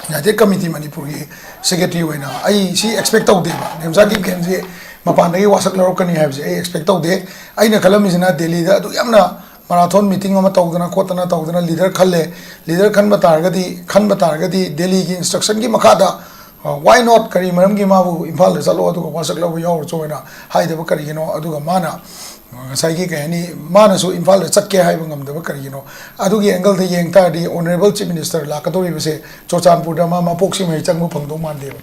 ꯌꯨꯅꯥꯏꯇꯦꯗ ꯀꯃꯤꯇꯤ ꯃꯅꯤꯄꯨꯔꯒꯤ ꯁꯦꯀ꯭ꯔꯦꯇꯔꯤ ꯑꯣꯏꯅ ꯑꯩ ꯁꯤ ꯑꯦꯛꯁꯄꯦꯛ ꯇꯧꯗꯦꯕ꯫ ꯅꯦꯝꯆꯥ ꯀꯤꯞꯒꯦꯟꯁꯤ ꯃꯄꯥꯟꯗꯒꯤ ꯋꯥꯁꯛ ꯂꯧꯔꯛꯀꯅꯤ ꯍꯥꯏꯕꯁꯦ ꯑꯩ ꯑꯦꯛꯁꯄꯦꯛ ꯇꯧꯗꯦ꯫ ꯑꯩꯅ ꯈꯜꯂꯝꯃꯤꯁꯤꯅ ꯗꯦꯜꯂꯤꯗ ꯑꯗꯨꯛ ꯌꯥꯝꯅ ꯃꯔꯥꯊꯣꯟ ꯃꯤꯇꯤꯡ ꯑꯃ ꯇꯧꯗꯅ ꯈꯣꯠꯇꯅ ꯇꯧꯗꯅ ꯂꯤꯗꯔ ꯈꯜꯂꯦ꯫ ꯂꯤꯗꯔ ꯈꯟꯕ ꯇꯥꯔꯒꯗꯤ, ꯈꯟꯕ ꯇꯥꯔꯒꯗꯤ ꯗꯦꯜꯂꯤꯒꯤ ꯏꯟꯁꯇ꯭ꯔꯛꯁꯟꯒꯤ ꯃꯈꯥꯗ ꯋꯥꯏ ꯅꯣꯠ, ꯀꯔꯤ ꯃꯔꯝꯒꯤ ꯃꯥꯕꯨ ꯏꯝꯐꯥꯜꯗ ꯆꯠꯂꯣ ꯑꯗꯨꯒ ꯋꯥꯁꯛ ꯂꯧꯕ ꯌꯥꯎꯔꯨꯆꯣ ꯍꯥꯏꯅ ꯍꯥꯏꯗꯕ ꯀꯔꯤꯒꯤꯅꯣ? ꯑꯗꯨꯒ ꯃꯥꯅ ꯉꯁꯥꯏꯒꯤ ꯀꯩ ꯍꯥꯏꯅꯤ, ꯃꯥꯅꯁꯨ ꯏꯝꯐꯥꯜꯗ ꯆꯠꯀꯦ ꯍꯥꯏꯕ ꯉꯝꯗꯕ ꯀꯔꯤꯒꯤꯅꯣ? ꯑꯗꯨꯒꯤ ꯑꯦꯡꯒꯜꯗ ꯌꯦꯡ ꯇꯥꯔꯗꯤ ꯑꯣꯅꯔꯦꯕꯜ ꯆꯤꯐ ꯃꯤꯅꯤꯁꯇꯔ ꯂꯥꯛꯀꯗꯧꯔꯤꯕꯁꯦ ꯆꯨꯔꯆꯥꯟꯄꯨꯔꯗ ꯃꯥ ꯃꯄꯣꯛꯁꯤꯡ ꯃꯍꯩ ꯆꯪꯕ ꯐꯪꯗꯧ ꯃꯥꯟꯗꯦꯕ꯫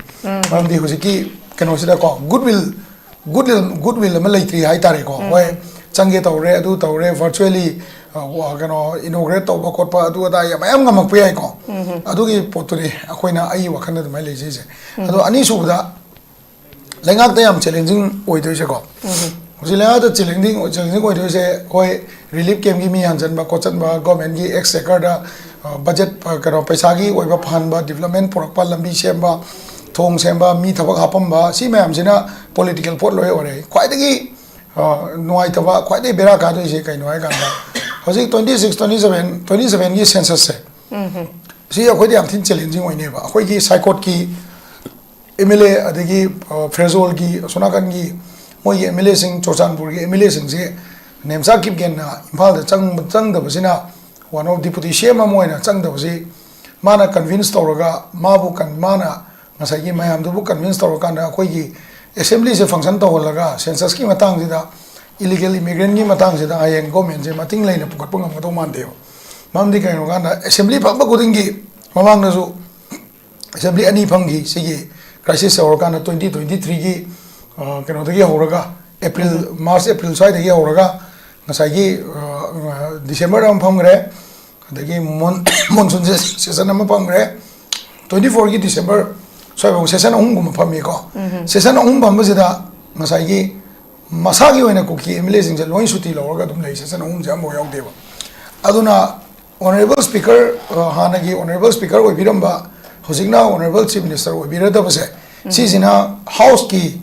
ꯃꯔꯝꯗꯤ ꯍꯧꯖꯤꯛꯀꯤ ꯀꯩꯅꯣꯁꯤꯗꯀꯣ, goodwill goodwill goodwill ꯑꯃ ꯂꯩꯇ꯭ꯔꯤ ꯍꯥꯏꯇꯥꯔꯦꯀꯣ꯫ ꯍꯣꯏ, ꯆꯪꯒꯦ ꯇꯧꯔꯦ, ꯑꯗꯨ ꯇꯧꯔꯦ, ꯚꯔꯆꯨꯋꯦꯂꯤ ꯀꯩꯅꯣ, ꯏꯅꯣꯒ꯭ꯔꯦꯠ ꯇꯧꯕ ꯈꯣꯠꯄ ꯑꯗꯨ ꯑꯗꯥ ꯌꯥꯝ ꯃꯌꯥꯝ ꯉꯝꯃꯛꯄ ꯌꯥꯏꯀꯣ꯫ ꯑꯗꯨꯒꯤ ꯄꯣꯠꯇꯨꯅꯤ ꯑꯩꯈꯣꯏꯅ, ꯑꯩꯒꯤ ꯋꯥꯈꯜꯗ ꯑꯗꯨꯃꯥꯏꯅ ꯂꯩꯖꯩꯁꯦ꯫ ꯑꯗꯣ ꯑꯅꯤꯁꯨꯕꯗ, ꯂꯩꯉꯥꯛꯇ ꯌꯥꯝ ꯆꯦꯂꯦꯟꯖꯤꯡ ꯑꯣꯏꯗꯣꯏꯁꯦꯀꯣ꯫ ꯍꯧꯖꯤꯛ ꯂꯩꯉꯥꯛꯇ ꯆꯦꯂꯦꯟꯖꯤꯡ ꯆꯦꯂꯦꯟꯖꯤꯡ ꯑꯣꯏꯗꯣꯏꯁꯦ, ꯑꯩꯈꯣꯏ ꯔꯤꯂꯤꯐ ꯀꯦꯝꯒꯤ ꯃꯤ ꯍꯟꯖꯟꯕ ꯈꯣꯠꯆꯟꯕ, ꯒꯣꯔꯃꯦꯟꯒꯤ ꯑꯦꯛꯁ ꯁꯦꯀꯔꯗ ꯕꯖꯦꯠ, ꯀꯩꯅꯣ, ꯄꯩꯁꯥꯒꯤ ꯑꯣꯏꯕ ꯐꯍꯟꯕ, ꯗꯤꯕꯂꯞꯃꯦꯟ ꯄꯨꯔꯛꯄ, ꯂꯝꯕꯤ ꯁꯦꯝꯕ, ꯊꯣꯡ ꯁꯦꯝꯕ, ꯃꯤ ꯊꯕꯛ ꯍꯥꯞꯄꯝꯕ, ꯁꯤ ꯃꯌꯥꯝꯁꯤꯅ ꯄꯣꯂꯤꯇꯤꯀꯦꯜ ꯄꯣꯠ ꯂꯣꯏ ꯑꯣꯏꯔꯦ꯫ ꯈ꯭ꯋꯥꯏꯗꯒꯤ ꯅꯨꯡꯉꯥꯏꯇꯕ, ꯈ꯭ꯋꯥꯏꯗꯒꯤ ꯕꯦꯔꯥ ꯀꯥꯗꯣꯏꯁꯦ ꯀꯩꯅꯣ ꯍꯥꯏ ꯀꯥꯟꯗ, ꯍꯧꯖꯤꯛ twenty six, twenty seven, twenty ꯁꯚꯦꯟꯒꯤ ꯁꯦꯟꯁꯁꯁꯦ, ꯁꯤ ꯑꯩꯈꯣꯏꯗ ꯌꯥꯝ ꯊꯤꯅ ꯆꯦꯂꯦꯟꯖꯤꯡ ꯑꯣꯏꯅꯦꯕ꯫ ꯑꯩꯈꯣꯏꯒꯤ ꯁꯥꯏꯀꯣꯠꯀꯤ ꯑꯦꯝ ꯑꯦꯜ ꯑꯦ, ꯑꯗꯒꯤ ꯐꯦꯔꯖꯣꯜꯒꯤ ꯑꯁꯣꯝ ꯅꯥꯀꯟꯒꯤ ꯃꯣꯏꯒꯤ ꯑꯦꯝ ꯑꯦꯜ ꯑꯦꯁꯤꯡ, ꯆꯨꯔꯆꯥꯟꯄꯨꯔꯒꯤ ꯑꯦꯝ ꯑꯦꯜ ꯑꯦꯁꯤꯡꯁꯦ ꯅꯦꯝꯆꯥ ꯀꯤꯞꯒꯦꯟꯅ ꯏꯝꯐꯥꯜꯗ ꯆꯪꯕ ꯆꯪꯗꯕꯁꯤꯅ, one of deputy C M ꯑꯃ ꯑꯣꯏꯅ ꯆꯪꯗꯕꯁꯤ ꯃꯥꯅ ꯀꯟꯚꯤꯟꯁ ꯇꯧꯔꯒ, ꯃꯥꯕꯨ ꯀꯟ- ꯃꯥꯅ ꯉꯁꯥꯏꯒꯤ ꯃꯌꯥꯝꯗꯨꯕꯨ ꯀꯟꯚꯤꯟꯁ ꯇꯧꯔꯀꯥꯟꯗ ꯑꯩꯈꯣꯏꯒꯤ ꯑꯦꯁꯦꯝꯕ꯭ꯂꯤꯁꯦ ꯐꯪꯁꯟ ꯇꯧꯍꯜꯂꯒ, ꯁꯦꯟꯁꯁꯀꯤ ꯃꯇꯥꯡꯁꯤꯗ, ꯏꯂꯤꯒꯦꯜ ꯏꯃꯤꯒ꯭ꯔꯦꯟꯒꯤ ꯃꯇꯥꯡꯁꯤꯗ ꯍꯌꯦꯡ ꯒꯣꯔꯃꯦꯟꯁꯦ ꯃꯇꯤꯡ ꯂꯩꯅ ꯄꯨꯈꯠꯄ ꯉꯝꯒꯗꯧ ꯃꯥꯟꯗꯦꯕ꯫ ꯃꯔꯝꯗꯤ ꯀꯩꯒꯤꯅꯣ ꯀꯥꯟꯗ, ꯑꯦꯁꯦꯝꯕ꯭ꯂꯤ ꯐꯪꯕ ꯈꯨꯗꯤꯡꯒꯤ, ꯃꯃꯥꯡꯗꯁꯨ ꯑꯦꯁꯦꯝꯕ꯭ꯂꯤ ꯑꯅꯤ ꯐꯪꯈꯤ ꯁꯤꯒꯤ ꯀ꯭ꯔꯥꯏꯁꯤꯁ ꯌꯧꯔꯀꯥꯟꯗ, ꯇ꯭ꯋꯦꯟꯇꯤ ꯇ꯭ꯋꯦꯟꯇꯤ ꯊ꯭ꯔꯤꯒꯤ ꯀꯩꯅꯣꯗꯒꯤ ꯍꯧꯔꯒ, ꯑꯦꯄ꯭ꯔꯤꯜ, ꯃꯥꯔꯆ, ꯑꯦꯄ꯭ꯔꯤꯜ ꯁ꯭ꯋꯥꯏꯗꯒꯤ ꯍꯧꯔꯒ ꯉꯁꯥꯏꯒꯤ ꯗꯤꯁꯦꯝꯕꯔꯗ ꯑꯃ ꯐꯝꯈ꯭ꯔꯦ, ꯑꯗꯒꯤ ꯃꯣꯟ ꯃꯣꯟꯁꯨꯟ ꯁꯦꯁꯟ ꯑꯃ ꯐꯝꯈ꯭ꯔꯦ, ꯇ꯭ꯋꯦꯟꯇꯤ ꯐꯣꯔꯒꯤ ꯗꯤꯁꯦꯝꯕꯔ ꯁ꯭ꯋꯥꯏꯐꯥꯎ ꯁꯦꯁꯟ ꯑꯍꯨꯝꯒꯨꯝꯕ ꯐꯝꯃꯤꯀꯣ꯫ ꯁꯦꯁꯟ ꯑꯍꯨꯝ ꯐꯝꯕꯁꯤꯗ ꯉꯁꯥꯏꯒꯤ ꯃꯁꯥꯒꯤ ꯑꯣꯏꯅ ꯀꯨꯀꯤ ꯑꯦꯝ ꯑꯦꯜ ꯑꯦꯁꯤꯡꯁꯦ ꯂꯣꯏ ꯁꯨꯇꯤ ꯂꯧꯔꯒ ꯑꯗꯨꯝ ꯂꯩ, ꯁꯦꯁꯟ ꯑꯍꯨꯝꯁꯦ ꯑꯃꯐꯥꯎ ꯌꯥꯎꯗꯦꯕ꯫ ꯑꯗꯨꯅ ꯑꯣꯅꯔꯦꯕꯜ ꯁ꯭ꯄꯤꯀꯔ, ꯍꯥꯟꯅꯒꯤ ꯑꯣꯅꯔꯦꯕꯜ ꯁ꯭ꯄꯤꯀꯔ ꯑꯣꯏꯕꯤꯔꯝꯕ, ꯍꯧꯖꯤꯛꯅ ꯑꯣꯅꯔꯦꯕꯜ ꯆꯤꯐ ꯃꯤꯅꯤꯁꯇꯔ ꯑꯣꯏꯕꯤꯔꯗꯕꯁꯦ, ꯁꯤꯁꯤꯅ ꯍꯥꯎꯁꯀꯤ,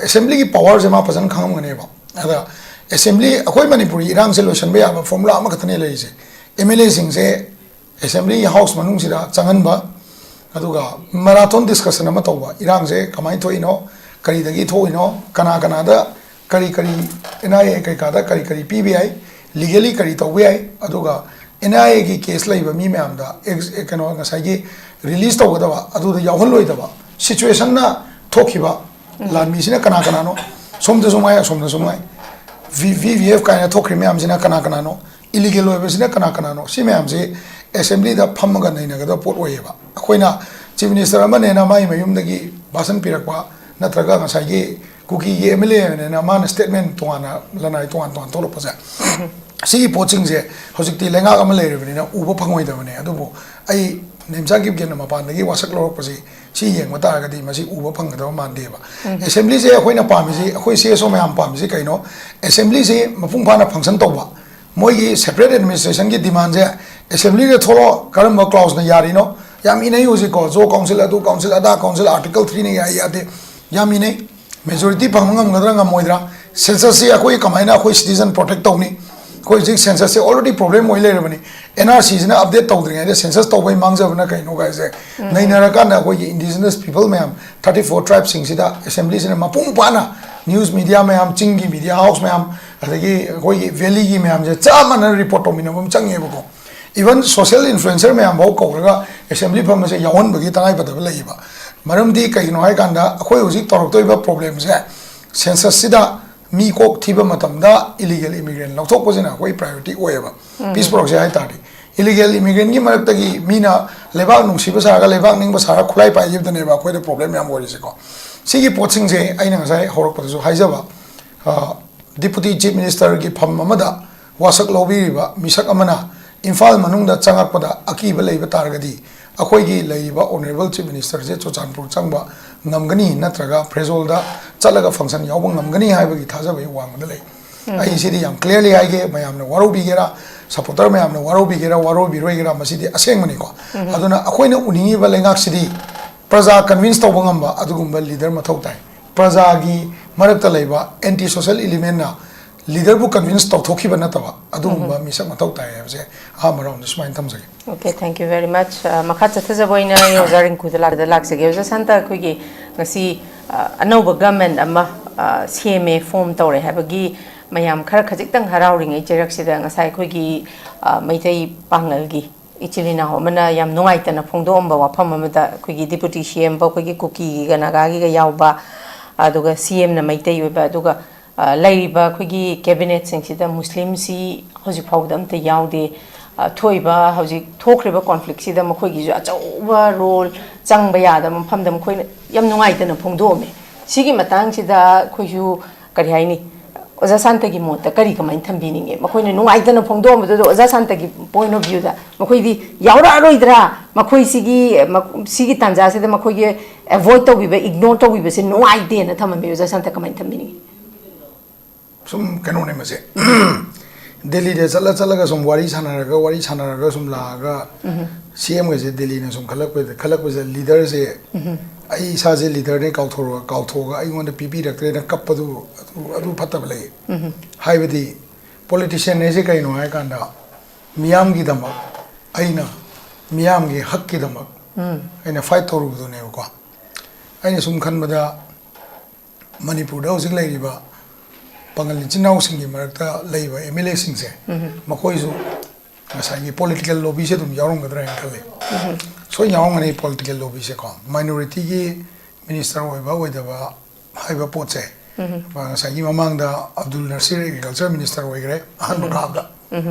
ꯑꯦꯁꯦꯝꯕ꯭ꯂꯤꯒꯤ ꯄꯋꯥꯔꯁꯦ ꯃꯥ ꯐꯖꯅ ꯈꯪꯉꯝꯒꯅꯦꯕ꯫ ꯑꯗ ꯑꯦꯁꯦꯝꯕ꯭ꯂꯤ, ꯑꯩꯈꯣꯏ ꯃꯅꯤꯄꯨꯔꯒꯤ ꯏꯔꯥꯡꯁꯦ ꯂꯣꯏꯁꯤꯟꯕ ꯌꯥꯕ ꯐꯣꯔꯃꯨꯂꯥ ꯑꯃꯈꯛꯇꯅꯦ ꯂꯩꯔꯤꯁꯦ, ꯑꯦꯝ ꯑꯦꯜ ꯑꯦꯁꯤꯡꯁꯦ ꯑꯦꯁꯦꯝꯕ꯭ꯂꯤ ꯍꯥꯎꯁ ꯃꯅꯨꯡꯁꯤꯗ ꯆꯪꯍꯟꯕ, ꯑꯗꯨꯒ ꯃꯦꯔꯥꯊꯣꯟ ꯗꯤꯁꯀꯁꯟ ꯑꯃ ꯇꯧꯕ, ꯏꯔꯥꯡꯁꯦ ꯀꯃꯥꯏꯅ ꯊꯣꯛꯏꯅꯣ, ꯀꯔꯤꯗꯒꯤ ꯊꯣꯛꯏꯅꯣ, ꯀꯅꯥ ꯀꯅꯥꯗ ꯀꯔꯤ ꯀꯔꯤ, ꯑꯦꯟ ꯑꯥꯏ ꯑꯦ ꯀꯩꯀꯥꯗ ꯀꯔꯤ ꯀꯔꯤ ꯄꯤꯕ ꯌꯥꯏ, ꯂꯤꯒꯦꯂꯤ ꯀꯔꯤ ꯇꯧꯕ ꯌꯥꯏ, ꯑꯗꯨꯒ ꯑꯦꯟ ꯑꯥꯏ ꯑꯦꯒꯤ ꯀꯦꯁ ꯂꯩꯕ ꯃꯤ ꯃꯌꯥꯝꯗ ꯑꯦꯛꯁ-, ꯀꯩꯅꯣ, ꯉꯁꯥꯏꯒꯤ ꯔꯤꯂꯤꯁ ꯇꯧꯒꯗꯕ, ꯑꯗꯨꯗ ꯌꯥꯎꯍꯜꯂꯣꯏꯗꯕ ꯁꯤꯆꯨꯋꯦꯁꯟꯅ ꯊꯣꯛꯈꯤꯕ ꯂꯥꯟꯃꯤꯁꯤꯅ ꯀꯅꯥ ꯀꯅꯥꯅꯣ? ꯁꯣꯝꯗꯁꯨ ꯉꯥꯏ, ꯑꯁꯣꯝꯗꯁꯨ ꯉꯥꯏ꯫ ꯚꯤ ꯚꯤ ꯚꯤ ꯑꯦꯐ ꯀꯥꯏꯅ ꯊꯣꯛꯈ꯭ꯔꯤ ꯃꯌꯥꯝꯁꯤꯅ ꯀꯅꯥ ꯀꯅꯥꯅꯣ? ꯏꯂꯤꯒꯦꯜ ꯑꯣꯏꯕꯁꯤꯅ ꯀꯅꯥ ꯀꯅꯥꯅꯣ? ꯁꯤ ꯃꯌꯥꯝꯁꯤ ꯑꯦꯁꯦꯝꯕ꯭ꯂꯤꯗ ꯐꯝꯃꯒ ꯅꯩꯅꯒꯗꯕ ꯄꯣꯠ ꯑꯣꯏꯌꯦꯕ꯫ ꯑꯩꯈꯣꯏꯅ ꯆꯤꯐ ꯃꯤꯅꯤꯁꯇꯔ ꯑꯃꯅꯦꯅ ꯃꯥꯒꯤ ꯃꯌꯨꯝꯗꯒꯤ ꯚꯥꯁꯟ ꯄꯤꯔꯛꯄ, ꯅꯠꯇ꯭ꯔꯒ ꯉꯁꯥꯏꯒꯤ ꯀꯨꯀꯤꯒꯤ ꯑꯦꯝ ꯑꯦꯜ ꯑꯦꯅꯦꯅ ꯃꯥꯅ ꯁ꯭ꯇꯦꯠꯃꯦꯟ ꯇꯣꯉꯥꯟꯅ, ꯂꯅꯥꯏ ꯇꯣꯉꯥꯟ ꯇꯣꯉꯥꯟ ꯊꯣꯛꯂꯛꯄꯁꯦ, ꯁꯤꯒꯤ ꯄꯣꯠꯁꯤꯡꯁꯦ ꯍꯧꯖꯤꯛꯇꯤ ꯂꯩꯉꯥꯛ ꯑꯃ ꯂꯩꯔꯕꯅꯤꯅ ꯎꯕ ꯐꯪꯉꯣꯏꯗꯕꯅꯦ꯫ ꯑꯗꯨꯕꯨ ꯑꯩ ꯅꯦꯝꯆꯥ ꯀꯤꯞꯒꯦꯟꯅ ꯃꯄꯥꯟꯗꯒꯤ ꯋꯥꯁꯛ ꯂꯧꯔꯛꯄꯁꯤ, ꯁꯤ ꯌꯦꯡꯕ ꯇꯥꯔꯒꯗꯤ ꯃꯁꯤ ꯎꯕ ꯐꯪꯒꯗꯕ ꯃꯥꯟꯗꯦꯕ꯫ ꯑꯦꯁꯦꯝꯕ꯭ꯂꯤꯁꯦ ꯑꯩꯈꯣꯏꯅ ꯄꯥꯝꯃꯤꯁꯤ, ꯑꯩꯈꯣꯏ ꯁꯤ ꯑꯦꯁ ꯑꯣ ꯃꯌꯥꯝ ꯄꯥꯝꯃꯤꯁꯤ ꯀꯩꯅꯣ? ꯑꯦꯁꯦꯝꯕ꯭ꯂꯤꯁꯤ ꯃꯄꯨꯡ ꯐꯥꯅ ꯐꯪꯁꯟ ꯇꯧꯕ, ꯃꯣꯏꯒꯤ ꯁꯦꯄꯔꯦꯠ ꯑꯦꯗꯃꯤꯅꯤꯁꯇ꯭ꯔꯦꯁꯟꯒꯤ ꯗꯤꯃꯥꯟꯁꯦ ꯑꯦꯁꯦꯝꯕ꯭ꯂꯤꯗ ꯊꯣꯛꯂꯛꯑꯣ, ꯀꯔꯝꯕ ꯀ꯭ꯂꯥꯎꯁꯅ ꯌꯥꯔꯤꯅꯣ? ꯌꯥꯝ ꯏꯅꯩ ꯍꯧꯖꯤꯛꯀꯣ, ꯖꯣ ꯀꯥꯎꯟꯁꯤꯜ, ꯑꯗꯨ ꯀꯥꯎꯟꯁꯤꯜ, ꯑꯗꯥ ꯀꯥꯎꯟꯁꯤꯜ, ꯑꯥꯔꯇꯤꯀꯜ ꯊ꯭ꯔꯤꯅ ꯌꯥꯏ ꯌꯥꯗꯦ ꯌꯥꯝ ꯏꯅꯩ꯫ ꯃꯦꯖꯣꯔꯤꯇꯤ ꯐꯪꯕ ꯉꯝꯒꯗ꯭ꯔꯥ ꯉꯝꯃꯣꯏꯗ꯭ꯔꯥ? ꯁꯦꯟꯁꯁꯁꯤ ꯑꯩꯈꯣꯏ ꯀꯃꯥꯏꯅ ꯑꯩꯈꯣꯏ ꯁꯤꯇꯤꯖꯟ ꯄ꯭ꯔꯣꯇꯦꯛ ꯇꯧꯅꯤ? ꯑꯩꯈꯣꯏ ꯍꯧꯖꯤꯛ ꯁꯦꯟꯁꯁꯁꯤ ꯑꯣꯜꯔꯦꯗꯤ ꯄ꯭ꯔꯣꯕ꯭ꯂꯦꯝ ꯑꯣꯏ ꯂꯩꯔꯕꯅꯤ꯫ ꯑꯦꯟ ꯑꯥꯔ ꯁꯤꯁꯤꯅ ꯑꯞꯗꯦꯠ ꯇꯧꯗ꯭ꯔꯤꯉꯩꯗ ꯁꯦꯟꯁꯁ ꯇꯧꯕꯩ ꯃꯥꯡꯖꯕꯅ ꯀꯩꯅꯣ ꯀꯥꯏꯁꯦ ꯅꯩꯅꯔꯀꯥꯟꯗ ꯑꯩꯈꯣꯏꯒꯤ ꯏꯟꯗꯤꯖꯤꯅꯁ ꯄꯤꯄꯜ ꯃꯌꯥꯝ, ꯊꯥꯔꯇꯤ ꯐꯣꯔ ꯇ꯭ꯔꯥꯏꯕꯁꯤꯡꯁꯤꯗ ꯑꯦꯁꯦꯝꯕ꯭ꯂꯤꯁꯤꯅ ꯃꯄꯨꯡ ꯐꯥꯅ, ꯅ꯭ꯌꯨꯁ ꯃꯤꯗꯤꯌꯥ ꯃꯌꯥꯝ, ꯆꯤꯡꯒꯤ ꯃꯤꯗꯤꯌꯥ ꯍꯥꯎꯁ ꯃꯌꯥꯝ, ꯑꯗꯒꯤ ꯑꯩꯈꯣꯏꯒꯤ ꯚꯦꯂꯤꯒꯤ ꯃꯌꯥꯝꯁꯦ ꯆꯞ ꯃꯥꯟꯅꯅ ꯔꯤꯄꯣꯔꯠ ꯇꯧꯃꯤꯟꯅꯕ ꯑꯃ ꯆꯪꯉꯦꯕꯀꯣ꯫ ꯏꯚꯟ ꯁꯣꯁꯤꯌꯦꯜ ꯏꯟꯐ꯭ꯂꯨꯌꯦꯟꯁꯔ ꯃꯌꯥꯝꯐꯥꯎ ꯀꯧꯔꯒ ꯑꯦꯁꯦꯝꯕ꯭ꯂꯤ ꯐꯝꯕꯁꯦ ꯌꯥꯎꯍꯟꯕꯒꯤ ꯇꯉꯥꯏꯐꯗꯕ ꯂꯩꯌꯦꯕ꯫ ꯃꯔꯝꯗꯤ ꯀꯩꯒꯤꯅꯣ ꯍꯥꯏꯀꯥꯟꯗ ꯑꯩꯈꯣꯏ ꯍꯧꯖꯤꯛ ꯇꯧꯔꯛꯇꯣꯏꯕ ꯄ꯭ꯔꯣꯕ꯭ꯂꯦꯝꯁꯦ, ꯁꯦꯟꯁꯁꯁꯤꯗ ꯃꯤ ꯀꯣꯛ ꯊꯤꯕ ꯃꯇꯝꯗ ꯏꯂꯤꯒꯦꯜ ꯏꯃꯤꯒ꯭ꯔꯦꯟ ꯂꯧꯊꯣꯛꯄꯁꯤꯅ ꯑꯩꯈꯣꯏ ꯄ꯭ꯔꯥꯏꯌꯣꯔꯤꯇꯤ ꯑꯣꯏꯌꯦꯕ꯫ ꯄꯤꯁ ꯄꯨꯔꯛꯁꯦ ꯍꯥꯏ ꯇꯥꯔꯗꯤ, ꯏꯂꯤꯒꯦꯜ ꯏꯃꯤꯒ꯭ꯔꯦꯟꯒꯤ ꯃꯔꯛꯇꯒꯤ ꯃꯤꯅ ꯂꯩꯕꯥꯛ ꯅꯨꯡꯁꯤꯕ ꯁꯥꯔꯒ, ꯂꯩꯕꯥꯛ ꯅꯤꯡꯕ ꯁꯥꯔꯒ ꯈꯨꯠꯂꯥꯏ ꯄꯥꯏꯈꯤꯕꯗꯅꯦꯕ ꯑꯩꯈꯣꯏꯗ ꯄ꯭ꯔꯣꯕ꯭ꯂꯦꯝ ꯌꯥꯝ ꯑꯣꯏꯔꯤꯁꯦꯀꯣ꯫ ꯁꯤꯒꯤ ꯄꯣꯠꯁꯤꯡꯁꯦ ꯑꯩꯅ ꯉꯁꯥꯏ ꯍꯧꯔꯛꯄꯗꯁꯨ ꯍꯥꯏꯖꯕ, ꯗꯤꯄꯨꯇꯤ ꯆꯤꯐ ꯃꯤꯅꯤꯁꯇꯔꯒꯤ ꯐꯝ ꯑꯃꯗ ꯋꯥꯁꯛ ꯂꯧꯕꯤꯔꯤꯕ ꯃꯤꯁꯛ ꯑꯃꯅ ꯏꯝꯐꯥꯜ ꯃꯅꯨꯡꯗ ꯆꯪꯉꯛꯄꯗ ꯑꯀꯤꯕ ꯂꯩꯕ ꯇꯥꯔꯒꯗꯤ, ꯑꯩꯈꯣꯏꯒꯤ ꯂꯩꯔꯤꯕ ꯑꯣꯅꯔꯦꯕꯜ ꯆꯤꯐ ꯃꯤꯅꯤꯁꯇꯔꯁꯦ ꯆꯨꯔꯆꯥꯟꯄꯨꯔ ꯆꯪꯕ ꯉꯝꯒꯅꯤ, ꯅꯠꯇ꯭ꯔꯒ ꯐ꯭ꯔꯦꯖꯣꯜꯗ ꯆꯠꯂꯒ ꯐꯪꯁꯟ ꯌꯥꯎꯕ ꯉꯝꯒꯅꯤ ꯍꯥꯏꯕꯒꯤ ꯊꯥꯖꯕ ꯑꯩ ꯋꯥꯡꯃꯗ ꯂꯩ꯫ ꯑꯩ ꯁꯤꯗꯤ ꯌꯥꯝ ꯀ꯭ꯂꯤꯌꯥꯔꯂꯤ ꯍꯥꯏꯒꯦ, ꯃꯌꯥꯝꯅ ꯋꯥꯔꯧꯕꯤꯒꯦꯔꯥ, ꯁꯄꯣꯔꯇꯔ ꯃꯌꯥꯝꯅ ꯋꯥꯔꯧꯕꯤꯒꯦꯔꯥ, ꯋꯥꯔꯧꯕꯤꯔꯣꯏꯒꯦꯔꯥ, ꯃꯁꯤꯗꯤ ꯑꯁꯦꯡꯕꯅꯤꯀꯣ꯫ ꯑꯗꯨꯅ ꯑꯩꯈꯣꯏꯅ ꯎꯅꯤꯡꯉꯤꯕ ꯂꯩꯉꯥꯛꯁꯤꯗꯤ ꯄ꯭ꯔꯖꯥ ꯀꯟꯚꯤꯟꯁ ꯇꯧꯕ ꯉꯝꯕ ꯑꯗꯨꯒꯨꯝꯕ ꯂꯤꯗꯔ ꯃꯊꯧ ꯇꯥꯏ꯫ ꯄ꯭ꯔꯖꯥꯒꯤ ꯃꯔꯛꯇ ꯂꯩꯕ ꯑꯦꯟꯇꯤ ꯁꯣꯁꯦꯜ ꯏꯂꯤꯃꯦꯟꯅ ꯂꯤꯗꯔꯕꯨ ꯀꯟꯚꯤꯟꯁ ꯇꯧꯊꯣꯛꯈꯤꯕ ꯅꯠꯇꯕ, ꯑꯗꯨꯒꯨꯝꯕ ꯃꯤꯁꯛ ꯃꯊꯧ ꯇꯥꯏ ꯍꯥꯏꯕꯁꯦ ꯑꯍꯥꯟꯕ ꯔꯥꯎꯟꯗ ꯁꯨꯃꯥꯏꯅ ꯊꯝꯖꯒꯦ꯫ Okay, thank you very much. ꯑ, ꯃꯈꯥ ꯆꯠꯊꯖꯕ ꯑꯣꯏꯅ ꯑꯩ ꯑꯣꯖꯥ ꯔꯤꯡꯀꯨꯗ ꯂꯥꯛ-, ꯂꯥꯛꯆꯒꯦ꯫ ꯑꯣꯖꯥ ꯁꯥꯟꯇ, ꯑꯩꯈꯣꯏꯒꯤ ꯉꯁꯤ, ꯑ, ꯑꯅꯧꯕ ꯒꯃꯦꯟ ꯑꯃ, ꯑ, ꯁꯦꯝꯃꯦ, ꯐꯣꯝ ꯇꯧꯔꯦ ꯍꯥꯏꯕꯒꯤ ꯃꯌꯥꯝ ꯈꯔ ꯈꯖꯤꯛꯇꯪ ꯍꯔꯥꯎꯔꯤꯉꯩ ꯆꯩꯔꯛꯁꯤꯗ ꯉꯁꯥꯏ ꯑꯩꯈꯣꯏꯒꯤ, ꯑ, ꯃꯩꯇꯩ ꯄꯥꯉꯜꯒꯤ ꯏꯆꯤꯜ ꯏꯅꯥꯎ ꯑꯃꯅ ꯌꯥꯝ ꯅꯨꯡꯉꯥꯏꯇꯅ ꯐꯣꯡꯗꯣꯛꯑꯝꯕ ꯋꯥꯐꯝ ꯑꯃꯗ, ꯑꯩꯈꯣꯏꯒꯤ ꯗꯤꯄꯨꯇꯤ ꯁꯤ ꯑꯦꯝ ꯐꯥꯎ ꯑꯩꯈꯣꯏꯒꯤ ꯀꯨꯀꯤꯒ ꯅꯥꯒꯥꯒꯤꯒ ꯌꯥꯎꯕ, ꯑꯗꯨꯒ ꯁꯤ ꯑꯦꯝꯅ ꯃꯩꯇꯩ ꯑꯣꯏꯕ, ꯑꯗꯨꯒ ꯑ, ꯂꯩꯔꯤꯕ ꯑꯩꯈꯣꯏꯒꯤ ꯀꯦꯕꯤꯅꯦꯠꯁꯤꯡꯁꯤꯗ ꯃꯨꯁꯂꯤꯝꯁꯤ ꯍꯧꯖꯤꯛ ꯐꯥꯎꯕꯗ ꯑꯝꯇ ꯌꯥꯎꯗꯦ꯫ ꯑ, ꯊꯣꯛꯏꯕ ꯍꯧꯖꯤꯛ ꯊꯣꯛꯈ꯭ꯔꯤꯕ ꯀꯣꯟꯐ꯭ꯂꯤꯛꯁꯤꯗ ꯃꯈꯣꯏꯒꯤꯁꯨ ꯑꯆꯧꯕ ꯔꯣꯜ ꯆꯪꯕ ꯌꯥꯗꯕ ꯃꯐꯝꯗ ꯃꯈꯣꯏꯅ ꯌꯥꯝ ꯅꯨꯡꯉꯥꯏꯇꯅ ꯐꯣꯡꯗꯣꯛꯑꯝꯃꯦ꯫ ꯁꯤꯒꯤ ꯃꯇꯥꯡꯁꯤꯗ ꯑꯩꯈꯣꯏꯁꯨ ꯀꯔꯤ ꯍꯥꯏꯅꯤ, ꯑꯣꯖꯥ ꯁꯥꯟꯇꯒꯤ ꯃꯣꯠꯇ ꯀꯔꯤ ꯀꯃꯥꯏꯅ ꯊꯝꯕꯤꯅꯤꯡꯉꯤ? ꯃꯈꯣꯏꯅ ꯅꯨꯡꯉꯥꯏꯇꯅ ꯐꯣꯡꯗꯣꯛꯑꯝꯕꯗꯨꯗ ꯑꯣꯖꯥ ꯁꯥꯟꯇꯒꯤ ꯄꯣꯏꯟ ꯑꯣꯐ ꯚ꯭ꯌꯨꯗ ꯃꯈꯣꯏꯗꯤ ꯌꯥꯎꯔꯛꯑꯔꯣꯏꯗ꯭ꯔꯥ? ꯃꯈꯣꯏꯁꯤꯒꯤ ꯃ-, ꯁꯤꯒꯤ ꯇꯥꯟꯖꯥꯁꯤꯗ ꯃꯈꯣꯏꯒꯤ ꯑꯦꯚꯣꯏꯗ ꯇꯧꯕꯤꯕ, ꯏꯒꯅꯣꯔ ꯇꯧꯕꯤꯕꯁꯦ ꯅꯨꯡꯉꯥꯏꯇꯦꯅ ꯊꯝꯃꯝꯃꯤ꯫ ꯑꯣꯖꯥ ꯁꯥꯟꯇ ꯀꯃꯥꯏꯅ ꯊꯝꯕꯤꯅꯤꯡꯉꯤ? ꯁꯨꯝ ꯀꯩꯅꯣꯅꯦ ꯃꯁꯦ꯫ ꯗꯦꯜꯂꯤꯗ ꯆꯠꯂ ꯆꯠꯂꯒ ꯁꯨꯝ ꯋꯥꯔꯤ ꯁꯥꯟꯅꯔꯒ ꯋꯥꯔꯤ ꯁꯥꯟꯅꯔꯒ ꯁꯨꯝ ꯂꯥꯛꯑꯒ ꯁꯤ ꯑꯦꯝꯒꯁꯦ ꯗꯦꯜꯂꯤꯅ ꯁꯨꯝ ꯈꯜꯂꯛꯄꯗ, ꯈꯜꯂꯛꯄꯁꯦ ꯂꯤꯗꯔꯁꯦ, ꯑꯩ ꯏꯁꯥꯁꯦ ꯂꯤꯗꯔꯅꯦ ꯀꯥꯎꯊꯣꯛꯑꯒ, ꯀꯥꯎꯊꯣꯛꯑꯒ ꯑꯩꯉꯣꯟꯗ ꯄꯤꯕꯤꯔꯛꯇ꯭ꯔꯦꯅ ꯀꯞꯄꯗꯨ, ꯑꯗꯨ, ꯑꯗꯨ ꯐꯠꯇꯕ ꯂꯩ꯫ ꯍꯥꯏꯕꯗꯤ ꯄꯣꯂꯤꯇꯤꯁꯤꯌꯟ ꯍꯥꯏꯁꯦ ꯀꯩꯅꯣ ꯍꯥꯏ ꯀꯥꯟꯗ, ꯃꯤꯌꯥꯝꯒꯤꯗꯃꯛ ꯑꯩꯅ, ꯃꯤꯌꯥꯝꯒꯤ ꯍꯛꯀꯤꯗꯃꯛ ꯑꯩꯅ ꯐꯥꯏꯠ ꯇꯧꯔꯨꯕꯗꯨꯅꯦꯕꯀꯣ꯫ ꯑꯩꯅ ꯁꯨꯝ ꯈꯟꯕꯗ, ꯃꯅꯤꯄꯨꯔꯗ ꯍꯧꯖꯤꯛ ꯂꯩꯔꯤꯕ ꯄꯥꯉꯜ ꯏꯆꯤꯟ ꯏꯅꯥꯎꯁꯤꯡꯒꯤ ꯃꯔꯛꯇ ꯂꯩꯕ ꯑꯦꯝ ꯑꯦꯜ ꯑꯦꯁꯤꯡꯁꯦ, ꯃꯈꯣꯏꯁꯨ ꯉꯁꯥꯏꯒꯤ ꯄꯣꯂꯤꯇꯤꯀꯦꯜ ꯂꯣꯕꯤꯁꯦ ꯑꯗꯨꯝ ꯌꯥꯎꯔꯝꯒꯗ꯭ꯔꯥ ꯍꯥꯏꯅ ꯈꯜꯂꯤ꯫ ꯁꯣꯏ ꯌꯥꯎꯔꯝꯒꯅꯤ ꯄꯣꯂꯤꯇꯤꯀꯦꯜ ꯂꯣꯕꯤꯁꯦꯀꯣ꯫ ꯃꯥꯏꯅꯣꯔꯤꯇꯤꯒꯤ ꯃꯤꯅꯤꯁꯇꯔ ꯑꯣꯏꯕ ꯑꯣꯏꯗꯕ ꯍꯥꯏꯕ ꯄꯣꯠꯁꯦ, ꯉꯁꯥꯏꯒꯤ ꯃꯃꯥꯡꯗ ꯑꯕꯗꯨꯜ ꯅꯁꯤꯔ ꯑꯦꯒ꯭ꯔꯤꯀꯜꯆꯔ ꯃꯤꯅꯤꯁꯇꯔ ꯑꯣꯏꯈ꯭ꯔꯦ ꯑꯍꯥꯟꯕ ꯀꯥꯕꯗ꯫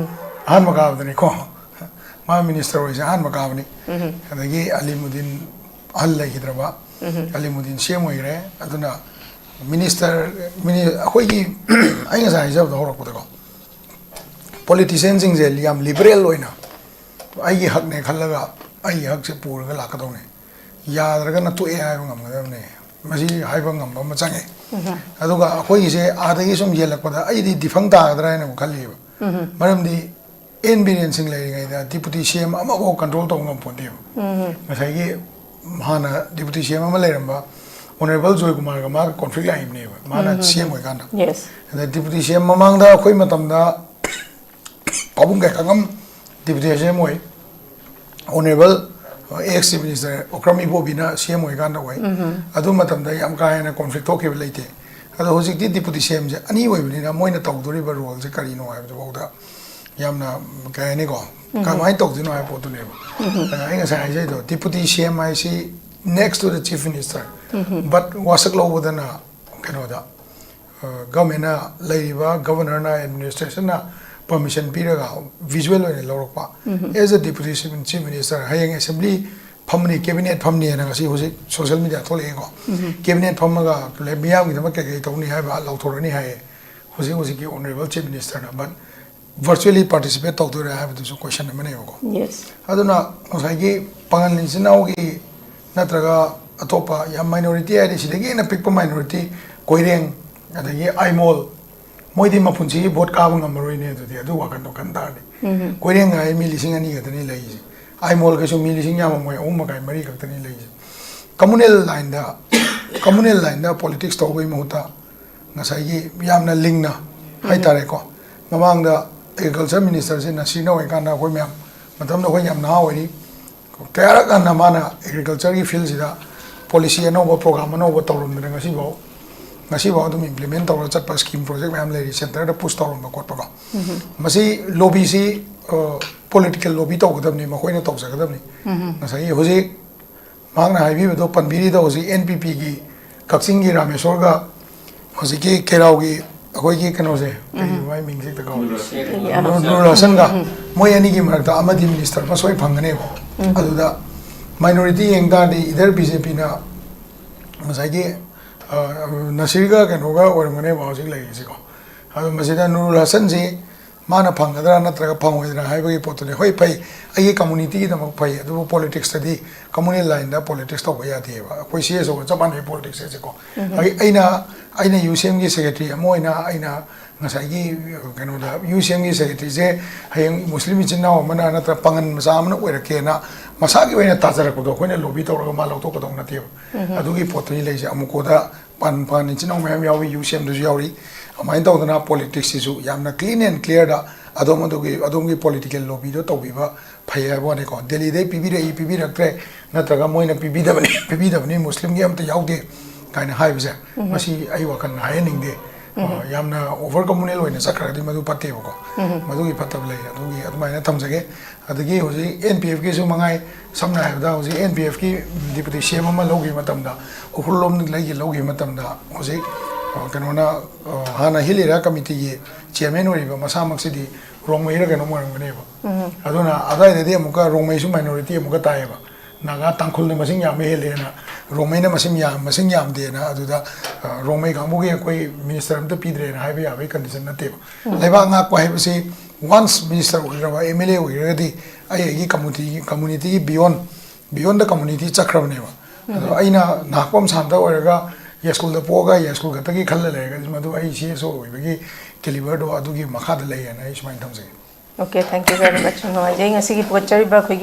ꯑꯍꯥꯟꯕ ꯀꯥꯕꯗꯅꯤꯀꯣ꯫ ꯃꯥ ꯃꯤꯅꯤꯁꯇꯔ ꯑꯣꯏꯁꯦ ꯑꯍꯥꯟꯕ ꯀꯥꯕꯅꯤ꯫ ꯑꯗꯒꯤ ꯑꯂꯤꯃꯨꯗꯤꯟ ꯑꯍꯜ ꯂꯩꯈꯤꯗ꯭ꯔꯕ, ꯑꯂꯤꯃꯨꯗꯤꯟ ꯁꯤ ꯑꯦꯝ ꯑꯣꯏꯈ꯭ꯔꯦ꯫ ꯑꯗꯨꯅ ꯃꯤꯅꯤꯁꯇꯔ, ꯃꯤꯅꯤ-, ꯑꯩꯈꯣꯏꯒꯤ, ꯑꯩ ꯉꯁꯥꯏ ꯍꯥꯏꯖꯕꯗꯣ ꯍꯧꯔꯛꯄꯗꯀꯣ, ꯄꯣꯂꯤꯇꯤꯁꯤꯌꯟꯁꯤꯡꯁꯦ ꯌꯥꯝ ꯂꯤꯕꯔꯦꯜ ꯑꯣꯏꯅ ꯑꯩꯒꯤ ꯍꯛꯅꯦ ꯈꯜꯂꯒ ꯑꯩꯒꯤ ꯍꯛꯁꯦ ꯄꯨꯔꯒ ꯂꯥꯛꯀꯗꯧꯅꯤ꯫ ꯌꯥꯗ꯭ꯔꯒꯅ ꯇꯣꯛꯑꯦ ꯍꯥꯏꯕ ꯉꯝꯒꯗꯕꯅꯤ꯫ ꯃꯁꯤ ꯍꯥꯏꯕ ꯉꯝꯕ ꯑꯃ ꯆꯪꯉꯦ꯫ ꯑꯗꯨꯒ ꯑꯩꯈꯣꯏꯒꯤꯁꯦ ꯑꯥꯗꯒꯤ ꯁꯨꯝ ꯌꯦꯜꯂꯛꯄꯗ ꯑꯩꯗꯤ ꯗꯤꯐꯪ ꯇꯥꯒꯗ꯭ꯔꯥ ꯍꯥꯏꯅ ꯑꯃꯨꯛ ꯈꯜꯂꯤꯕ꯫ ꯃꯔꯝꯗꯤ ꯑꯦꯟ ꯕꯤꯔꯦꯟ ꯁꯤꯡ ꯂꯩꯔꯤꯉꯩꯗ ꯗꯤꯄꯨꯇꯤ ꯁꯤ ꯑꯦꯝ ꯑꯃꯐꯥꯎ ꯀꯟꯇ꯭ꯔꯣꯜ ꯇꯧꯕ ꯉꯝꯄꯣꯟꯇꯦꯕ꯫ ꯉꯁꯥꯏꯒꯤ ꯍꯥꯟꯅ ꯗꯤꯄꯨꯇꯤ ꯁꯤ ꯑꯦꯝ ꯑꯃ ꯂꯩꯔꯝꯕ ꯑꯣꯅꯔꯦꯕꯜ ꯖꯣꯏꯀꯨꯃꯥꯔꯒ ꯃꯥꯒ ꯀꯣꯟꯐ꯭ꯂꯤꯛ ꯂꯥꯛꯏꯕꯅꯦꯕ, ꯃꯥꯅ ꯁꯤ ꯑꯦꯝ ꯑꯣꯏꯀꯥꯟꯗ꯫ ꯑꯗ ꯗꯤꯄꯨꯇꯤ ꯁꯤ ꯑꯦꯝ ꯃꯃꯥꯡꯗ ꯑꯩꯈꯣꯏ ꯃꯇꯝꯗ ꯄꯥꯕꯨꯡ ꯀꯩꯈꯥꯉꯝ ꯗꯤꯄꯨꯇꯤ ꯁꯤ ꯑꯦꯝ ꯑꯣꯏ, honourable ex chief minister Okram ꯏꯕꯣꯕꯤꯅ ꯁꯤ ꯑꯦꯝ ꯑꯣꯏꯀꯥꯟꯗ ꯑꯣꯏ꯫ ꯑꯗꯨ ꯃꯇꯝꯗ ꯌꯥꯝ ꯀꯥ ꯍꯦꯟꯅ ꯀꯣꯟꯐ꯭ꯂꯤꯛ ꯊꯣꯛꯈꯤꯕ ꯂꯩꯇꯦ꯫ ꯑꯗꯣ ꯍꯧꯖꯤꯛꯇꯤ ꯗꯤꯄꯨꯇꯤ ꯁꯤ ꯑꯦꯝꯁꯦ ꯑꯅꯤ ꯑꯣꯏꯕꯅꯤꯅ ꯃꯣꯏꯅ ꯇꯧꯗꯣꯔꯤꯕ ꯔꯣꯜꯁꯦ ꯀꯔꯤꯅꯣ ꯍꯥꯏꯕꯗꯨꯐꯥꯎꯗ ꯌꯥꯝꯅ ꯀꯩ ꯍꯥꯏꯅꯤꯀꯣ, ꯀꯃꯥꯏꯅ ꯇꯧꯗꯣꯏꯅꯣ ꯍꯥꯏꯕ ꯄꯣꯠꯇꯨꯅꯦꯕ꯫ ꯑꯗꯨꯅ ꯑꯩ ꯉꯁꯥꯏ ꯍꯥꯏꯖꯩꯗꯣ, deputy C M ꯍꯥꯏꯁꯤ next to the chief minister, but ꯋꯥꯁꯛ ꯂꯧꯕꯗꯅ ꯀꯩꯅꯣꯗ, ꯒꯚꯔꯟꯃꯦꯟꯅ, ꯂꯩꯔꯤꯕ ꯒꯚꯔꯅꯔꯅ, ꯑꯦꯗꯃꯤꯅꯤꯁꯇ꯭ꯔꯦꯁꯟꯅ permission ꯄꯤꯔꯒ visual ꯑꯣꯏꯅ ꯂꯧꯔꯛꯄ꯫ As a deputy chief minister, ꯍꯌꯦꯡ assembly ꯐꯝꯃꯅꯤ, cabinet ꯐꯝꯅꯤꯅ ꯉꯁꯤ ꯍꯧꯖꯤꯛ social media ꯊꯣꯛꯂꯛꯑꯦꯀꯣ꯫ Cabinet ꯐꯝꯃꯒ ꯃꯤꯌꯥꯝꯒꯤꯗꯃꯛ ꯀꯩ ꯀꯩ ꯇꯧꯅꯤ ꯍꯥꯏꯕ ꯂꯥꯎꯊꯣꯔꯛꯑꯅꯤ ꯍꯥꯏꯌꯦ ꯍꯧꯖꯤꯛ ꯍꯧꯖꯤꯛꯀꯤ honourable chief ministerꯅ꯫ But virtually participate ꯇꯧꯗꯣꯏꯔꯥ ꯍꯥꯏꯕꯗꯨꯁꯨ question ꯑꯃꯅꯦꯕꯀꯣ꯫ Yes. ꯑꯗꯨꯅ ꯉꯁꯥꯏꯒꯤ ꯄꯥꯉꯜ ꯏꯆꯤꯟ ꯏꯅꯥꯎꯒꯤ ꯅꯠꯇ꯭ꯔꯒ ꯑꯇꯣꯞꯄ ꯌꯥꯝ minority ꯍꯥꯏꯗꯤ ꯁꯤꯗꯒꯤ ꯍꯦꯟꯅ ꯄꯤꯛꯄ minority, ꯀꯣꯏꯔꯦꯡ, ꯑꯗꯒꯤ ꯑꯥꯏꯃꯣꯜ, ꯃꯣꯏꯗꯤ ꯃꯄꯨꯟꯁꯤꯒꯤ vote ꯀꯥꯕ ꯉꯝꯃꯔꯣꯏꯅꯦ꯫ ꯑꯗꯨꯗꯤ ꯑꯗꯨ ꯋꯥꯈꯟꯗꯣ ꯈꯟ ꯇꯥꯔꯗꯤ꯫ ꯀꯣꯏꯔꯦꯡ ꯍꯥꯏ ꯃꯤ ꯂꯤꯁꯤꯡ ꯑꯅꯤ ꯈꯛꯇꯅꯤ ꯂꯩꯔꯤꯁꯦ꯫ ꯑꯥꯏꯃꯣꯜ ꯀꯩꯁꯨ ꯃꯤ ꯂꯤꯁꯤꯡ ꯌꯥꯝꯃꯝꯃꯣꯏ, ꯑꯍꯨꯝ ꯃꯈꯥꯏ, ꯃꯔꯤ ꯈꯛꯇꯅꯤ ꯂꯩꯔꯤꯁꯦ꯫ Communal lineꯗ, communal lineꯗ politics ꯇꯧꯕꯒꯤ ꯃꯍꯨꯠꯇ ꯉꯁꯥꯏꯒꯤ ꯌꯥꯝꯅ ꯂꯤꯡꯅ ꯍꯥꯏꯇꯥꯔꯦꯀꯣ, ꯃꯃꯥꯡꯗ agriculture ministerꯁꯦ ꯅꯁꯤꯔꯅ ꯑꯣꯏꯔꯤꯀꯥꯟꯗ ꯑꯩꯈꯣꯏ ꯃꯌꯥꯝ, ꯃꯇꯝꯗ ꯑꯩꯈꯣꯏ ꯌꯥꯝ ꯅꯍꯥ ꯑꯣꯏꯔꯤ, ꯀꯌꯥꯔꯛ ꯍꯟꯅ ꯃꯥꯅ agricultureꯒꯤ fieldꯁꯤꯗ policy ꯑꯅꯧꯕ, program ꯑꯅꯧꯕ ꯇꯧꯔꯝꯗꯅ ꯉꯁꯤꯐꯥꯎ, ꯉꯁꯤꯐꯥꯎ ꯑꯗꯨꯝ implement ꯇꯧꯔꯒ ꯆꯠꯄ scheme, project ꯃꯌꯥꯝ ꯂꯩꯔꯤ, centreꯗ push ꯇꯧꯔꯝꯕ ꯈꯣꯠꯄꯀꯣ꯫ ꯃꯁꯤ lobbyꯁꯤ, ꯑ, political lobby ꯇꯧꯒꯗꯕꯅꯤ, ꯃꯈꯣꯏꯅ ꯇꯧꯖꯒꯗꯕꯅꯤ꯫ ꯉꯁꯥꯏꯒꯤ ꯍꯧꯖꯤꯛ ꯃꯍꯥꯛꯅ ꯍꯥꯏꯕꯤꯕꯗꯣ ꯄꯟꯕꯤꯔꯤꯗꯣ, ꯍꯧꯖꯤꯛ NPPꯒꯤ ꯀꯛꯆꯤꯡꯒꯤ ꯔꯥꯃꯦꯁꯣꯔꯒ ꯍꯧꯖꯤꯛꯀꯤ ꯀꯦꯔꯥꯎꯒꯤ ꯑꯩꯈꯣꯏꯒꯤ ꯀꯩꯅꯣꯁꯦ, ꯀꯔꯤ ꯃꯥꯏ ꯃꯤꯡꯁꯦ ꯍꯦꯛꯇ ꯀꯥꯎꯔꯦ꯫ ꯅꯨꯔ-, ꯅꯨꯔ ꯍꯁꯟꯒ, ꯃꯣꯏ ꯑꯅꯤꯒꯤ ꯃꯔꯛꯇ ꯑꯃꯗꯤ minister ꯑꯃ ꯁꯣꯏ ꯐꯪꯒꯅꯦꯕ꯫ ꯑꯗꯨꯗ minority ꯌꯦꯡ ꯇꯥꯔꯗꯤ either BJPꯅ ꯉꯁꯥꯏꯒꯤ, ꯑ, ꯅꯁꯤꯔꯒ ꯀꯩꯅꯣꯒ ꯑꯣꯏꯔꯝꯒꯅꯦꯕ ꯍꯧꯖꯤꯛ ꯂꯩꯔꯤꯁꯤꯀꯣ꯫ ꯑꯗꯣ ꯃꯁꯤꯗ ꯅꯨꯔꯨꯜ ꯍꯁꯟꯁꯤ ꯃꯥꯅ ꯐꯪꯒꯗ꯭ꯔꯥ ꯅꯠꯇ꯭ꯔꯒ ꯐꯪꯉꯣꯏꯗ꯭ꯔꯥ ꯍꯥꯏꯕꯒꯤ ꯄꯣꯠꯇꯨꯅꯤ꯫ ꯍꯣꯏ, ꯐꯩ, ꯑꯩꯒꯤ communityꯒꯤꯗꯃꯛ ꯐꯩ, ꯑꯗꯨꯕꯨ politicsꯇꯗꯤ communal lineꯗ politics ꯇꯧꯕ ꯌꯥꯗꯦꯕ꯫ ꯑꯩꯈꯣꯏ CSOꯒ ꯆꯞ ꯃꯥꯟꯅꯩ politics ꯍꯥꯏꯁꯦꯀꯣ꯫ ꯑꯩ, ꯑꯩꯅ, ꯑꯩꯅ UCMꯒꯤ secretary ꯑꯃ ꯑꯣꯏꯅ ꯑꯩꯅ ꯉꯁꯥꯏꯒꯤ ꯀꯩꯅꯣꯗ UCMꯒꯤ secretaryꯁꯦ ꯍꯌꯦꯡ ꯃꯨꯁꯂꯤꯝ ꯏꯆꯤꯟ ꯏꯅꯥꯎ ꯑꯃꯅ ꯅꯠꯇ꯭ꯔ ꯄꯥꯉꯟ ꯃꯆꯥ ꯑꯃꯅ ꯑꯣꯏꯔꯛꯀꯦꯅ ꯃꯁꯥꯒꯤ ꯑꯣꯏꯅ ꯇꯥꯖꯔꯛꯄꯗꯣ ꯑꯩꯈꯣꯏꯅ lobby ꯇꯧꯔꯒ ꯃꯥ ꯂꯧꯊꯣꯛꯀꯗꯧ ꯅꯠꯇꯦꯕ꯫ ꯑꯗꯨꯒꯤ ꯄꯣꯠꯇꯨꯅꯤ ꯂꯩꯁꯦ꯫ ꯑꯃꯨꯀꯣꯗ ꯄꯥꯟ ꯄꯥꯟ ꯏꯆꯤꯟ ꯏꯅꯥꯎ ꯃꯌꯥꯝ ꯌꯥꯎꯏ, UCMꯗꯁꯨ ꯌꯥꯎꯔꯤ꯫ ꯑꯗꯨꯃꯥꯏꯅ ꯇꯧꯗꯅ politicsꯁꯤꯁꯨ ꯌꯥꯝꯅ clean and clearꯗ ꯑꯗꯣꯝ ꯑꯗꯨꯒꯤ, ꯑꯗꯣꯝꯒꯤ political lobbyꯗꯣ ꯇꯧꯕꯤꯕ ꯐꯩ ꯍꯥꯏꯕ ꯋꯥꯅꯤꯀꯣ꯫ ꯗꯦꯜꯂꯤꯗꯩ ꯄꯤꯕꯤꯔꯛꯏ, ꯄꯤꯕꯤꯔꯛꯇ꯭ꯔꯦ, ꯅꯠꯇ꯭ꯔꯒ ꯃꯣꯏꯅ ꯄꯤꯕꯤꯗꯕꯅꯤ, ꯄꯤꯕꯤꯗꯕꯅꯤ, ꯃꯨꯁꯂꯤꯝꯒꯤ ꯑꯝꯇ ꯌꯥꯎꯗꯦ ꯀꯥꯏꯅ ꯍꯥꯏꯕꯁꯦ, ꯃꯁꯤ ꯑꯩ ꯋꯥꯈꯜꯅ ꯍꯥꯏꯍꯟꯅꯤꯡꯗꯦ꯫ ꯑ, ꯌꯥꯝꯅ ꯑꯣꯚꯔ ꯀꯃꯨꯅꯦꯜ ꯑꯣꯏꯅ ꯆꯠꯈ꯭ꯔꯒꯗꯤ ꯃꯗꯨ ꯐꯠꯇꯦꯕꯀꯣ꯫ ꯃꯗꯨꯒꯤ ꯐꯠꯇꯕ ꯂꯩ꯫ ꯑꯗꯨꯒꯤ ꯑꯗꯨꯃꯥꯏꯅ ꯊꯝꯖꯒꯦ꯫ ꯑꯗꯒꯤ ꯍꯧꯖꯤꯛ ꯑꯦꯟ ꯄꯤ ꯑꯦꯐꯀꯤꯁꯨ ꯃꯉꯥꯏ, ꯁꯝꯅ ꯍꯥꯏꯔꯕꯗ ꯍꯧꯖꯤꯛ N P ꯑꯦꯐꯀꯤ deputy C M ꯑꯃ ꯂꯧꯈꯤꯕ ꯃꯇꯝꯗ, ꯎꯈ꯭ꯔꯨꯜ ꯂꯣꯝꯗꯒꯤ ꯂꯧꯈꯤꯕ ꯃꯇꯝꯗ ꯍꯧꯖꯤꯛ, ꯑ, ꯀꯩꯅꯣꯅ, ꯑ, ꯍꯥꯟꯅ ꯍꯤꯜ ꯑꯦꯔꯤꯌꯥ ꯀꯃꯤꯇꯤꯒꯤ ꯆꯤꯌꯔꯃꯦꯟ ꯑꯣꯏꯔꯤꯕ ꯃꯁꯥꯃꯛꯁꯤꯗꯤ ꯔꯣꯡꯃꯩꯔ ꯀꯩꯅꯣꯝ ꯑꯣꯏꯔꯝꯒꯅꯦꯕ꯫ ꯑꯗꯨꯅ ꯑꯗꯨꯋꯥꯏꯗꯗꯤ ꯑꯃꯨꯛꯀ ꯔꯣꯡꯃꯩꯁꯨ ꯃꯥꯏꯅꯣꯔꯤꯇꯤ ꯑꯃꯨꯛꯀ ꯇꯥꯏꯌꯦꯕ꯫ ꯅꯥꯒꯥ, ꯇꯥꯡꯈꯨꯜꯅ ꯃꯁꯤꯡ ꯌꯥꯝꯕ ꯍꯦꯜꯂꯦꯅ, ꯔꯣꯡꯃꯩꯅ ꯃꯁꯤꯡ ꯌꯥꯝ, ꯃꯁꯤꯡ ꯌꯥꯝꯗꯦꯅ꯫ ꯑꯗꯨꯗ, ꯑ, ꯔꯣꯡꯃꯩ ꯀꯥꯡꯕꯨꯒꯤ ꯑꯩꯈꯣꯏ ꯃꯤꯅꯤꯁꯇꯔ ꯑꯝꯇ ꯄꯤꯗ꯭ꯔꯦꯅ ꯍꯥꯏꯕ ꯌꯥꯕꯒꯤ ꯀꯟꯗꯤꯁꯟ ꯅꯠꯇꯦꯕ꯫ ꯂꯩꯕꯥꯛ ꯉꯥꯛꯄ ꯍꯥꯏꯕꯁꯤ ꯋꯥꯟꯁ ꯃꯤꯅꯤꯁꯇꯔ ꯑꯣꯏꯈ꯭ꯔꯕ, ꯑꯦꯝ ꯑꯦꯜ ꯑꯦ ꯑꯣꯏꯈ꯭ꯔꯒꯗꯤ ꯑꯩ ꯑꯩꯒꯤ ꯀꯝꯃꯨꯅꯤꯇꯤꯒꯤ, ꯀꯝꯃꯨꯅꯤꯇꯤꯒꯤ ꯕꯤꯌꯣꯟ, ꯕꯤꯌꯣꯟ ꯗ ꯀꯝꯃꯨꯅꯤꯇꯤ ꯆꯠꯈ꯭ꯔꯕꯅꯦꯕ꯫ ꯑꯗꯣ ꯑꯩꯅ ꯅꯍꯥꯛꯄꯝ ꯁꯥꯟꯇ ꯑꯣꯏꯔꯒ ꯌꯥꯏꯁ꯭ꯀꯨꯜꯗ ꯄꯣꯛꯑꯒ ꯌꯥꯏꯁ꯭ꯀꯨꯜ ꯈꯛꯇꯒꯤ ꯈꯜꯂ ꯂꯩꯔꯒꯗꯤ ꯃꯗꯨ ꯑꯩ ꯁꯤ ꯑꯦꯁ ꯑꯣ ꯑꯣꯏꯕꯒꯤ ꯀꯦꯂꯤꯕꯔꯗꯣ ꯑꯗꯨꯒꯤ ꯃꯈꯥꯗ ꯂꯩꯌꯦꯅ ꯑꯩ ꯁꯨꯃꯥꯏꯅ ꯊꯝꯖꯒꯦ꯫ Okay, thank you very much. ꯌꯥꯝ ꯅꯨꯡꯉꯥꯏꯖꯩ꯫ ꯉꯁꯤꯒꯤ ꯄꯨꯒꯠꯆꯔꯤꯕ ꯑꯩꯈꯣꯏꯒꯤ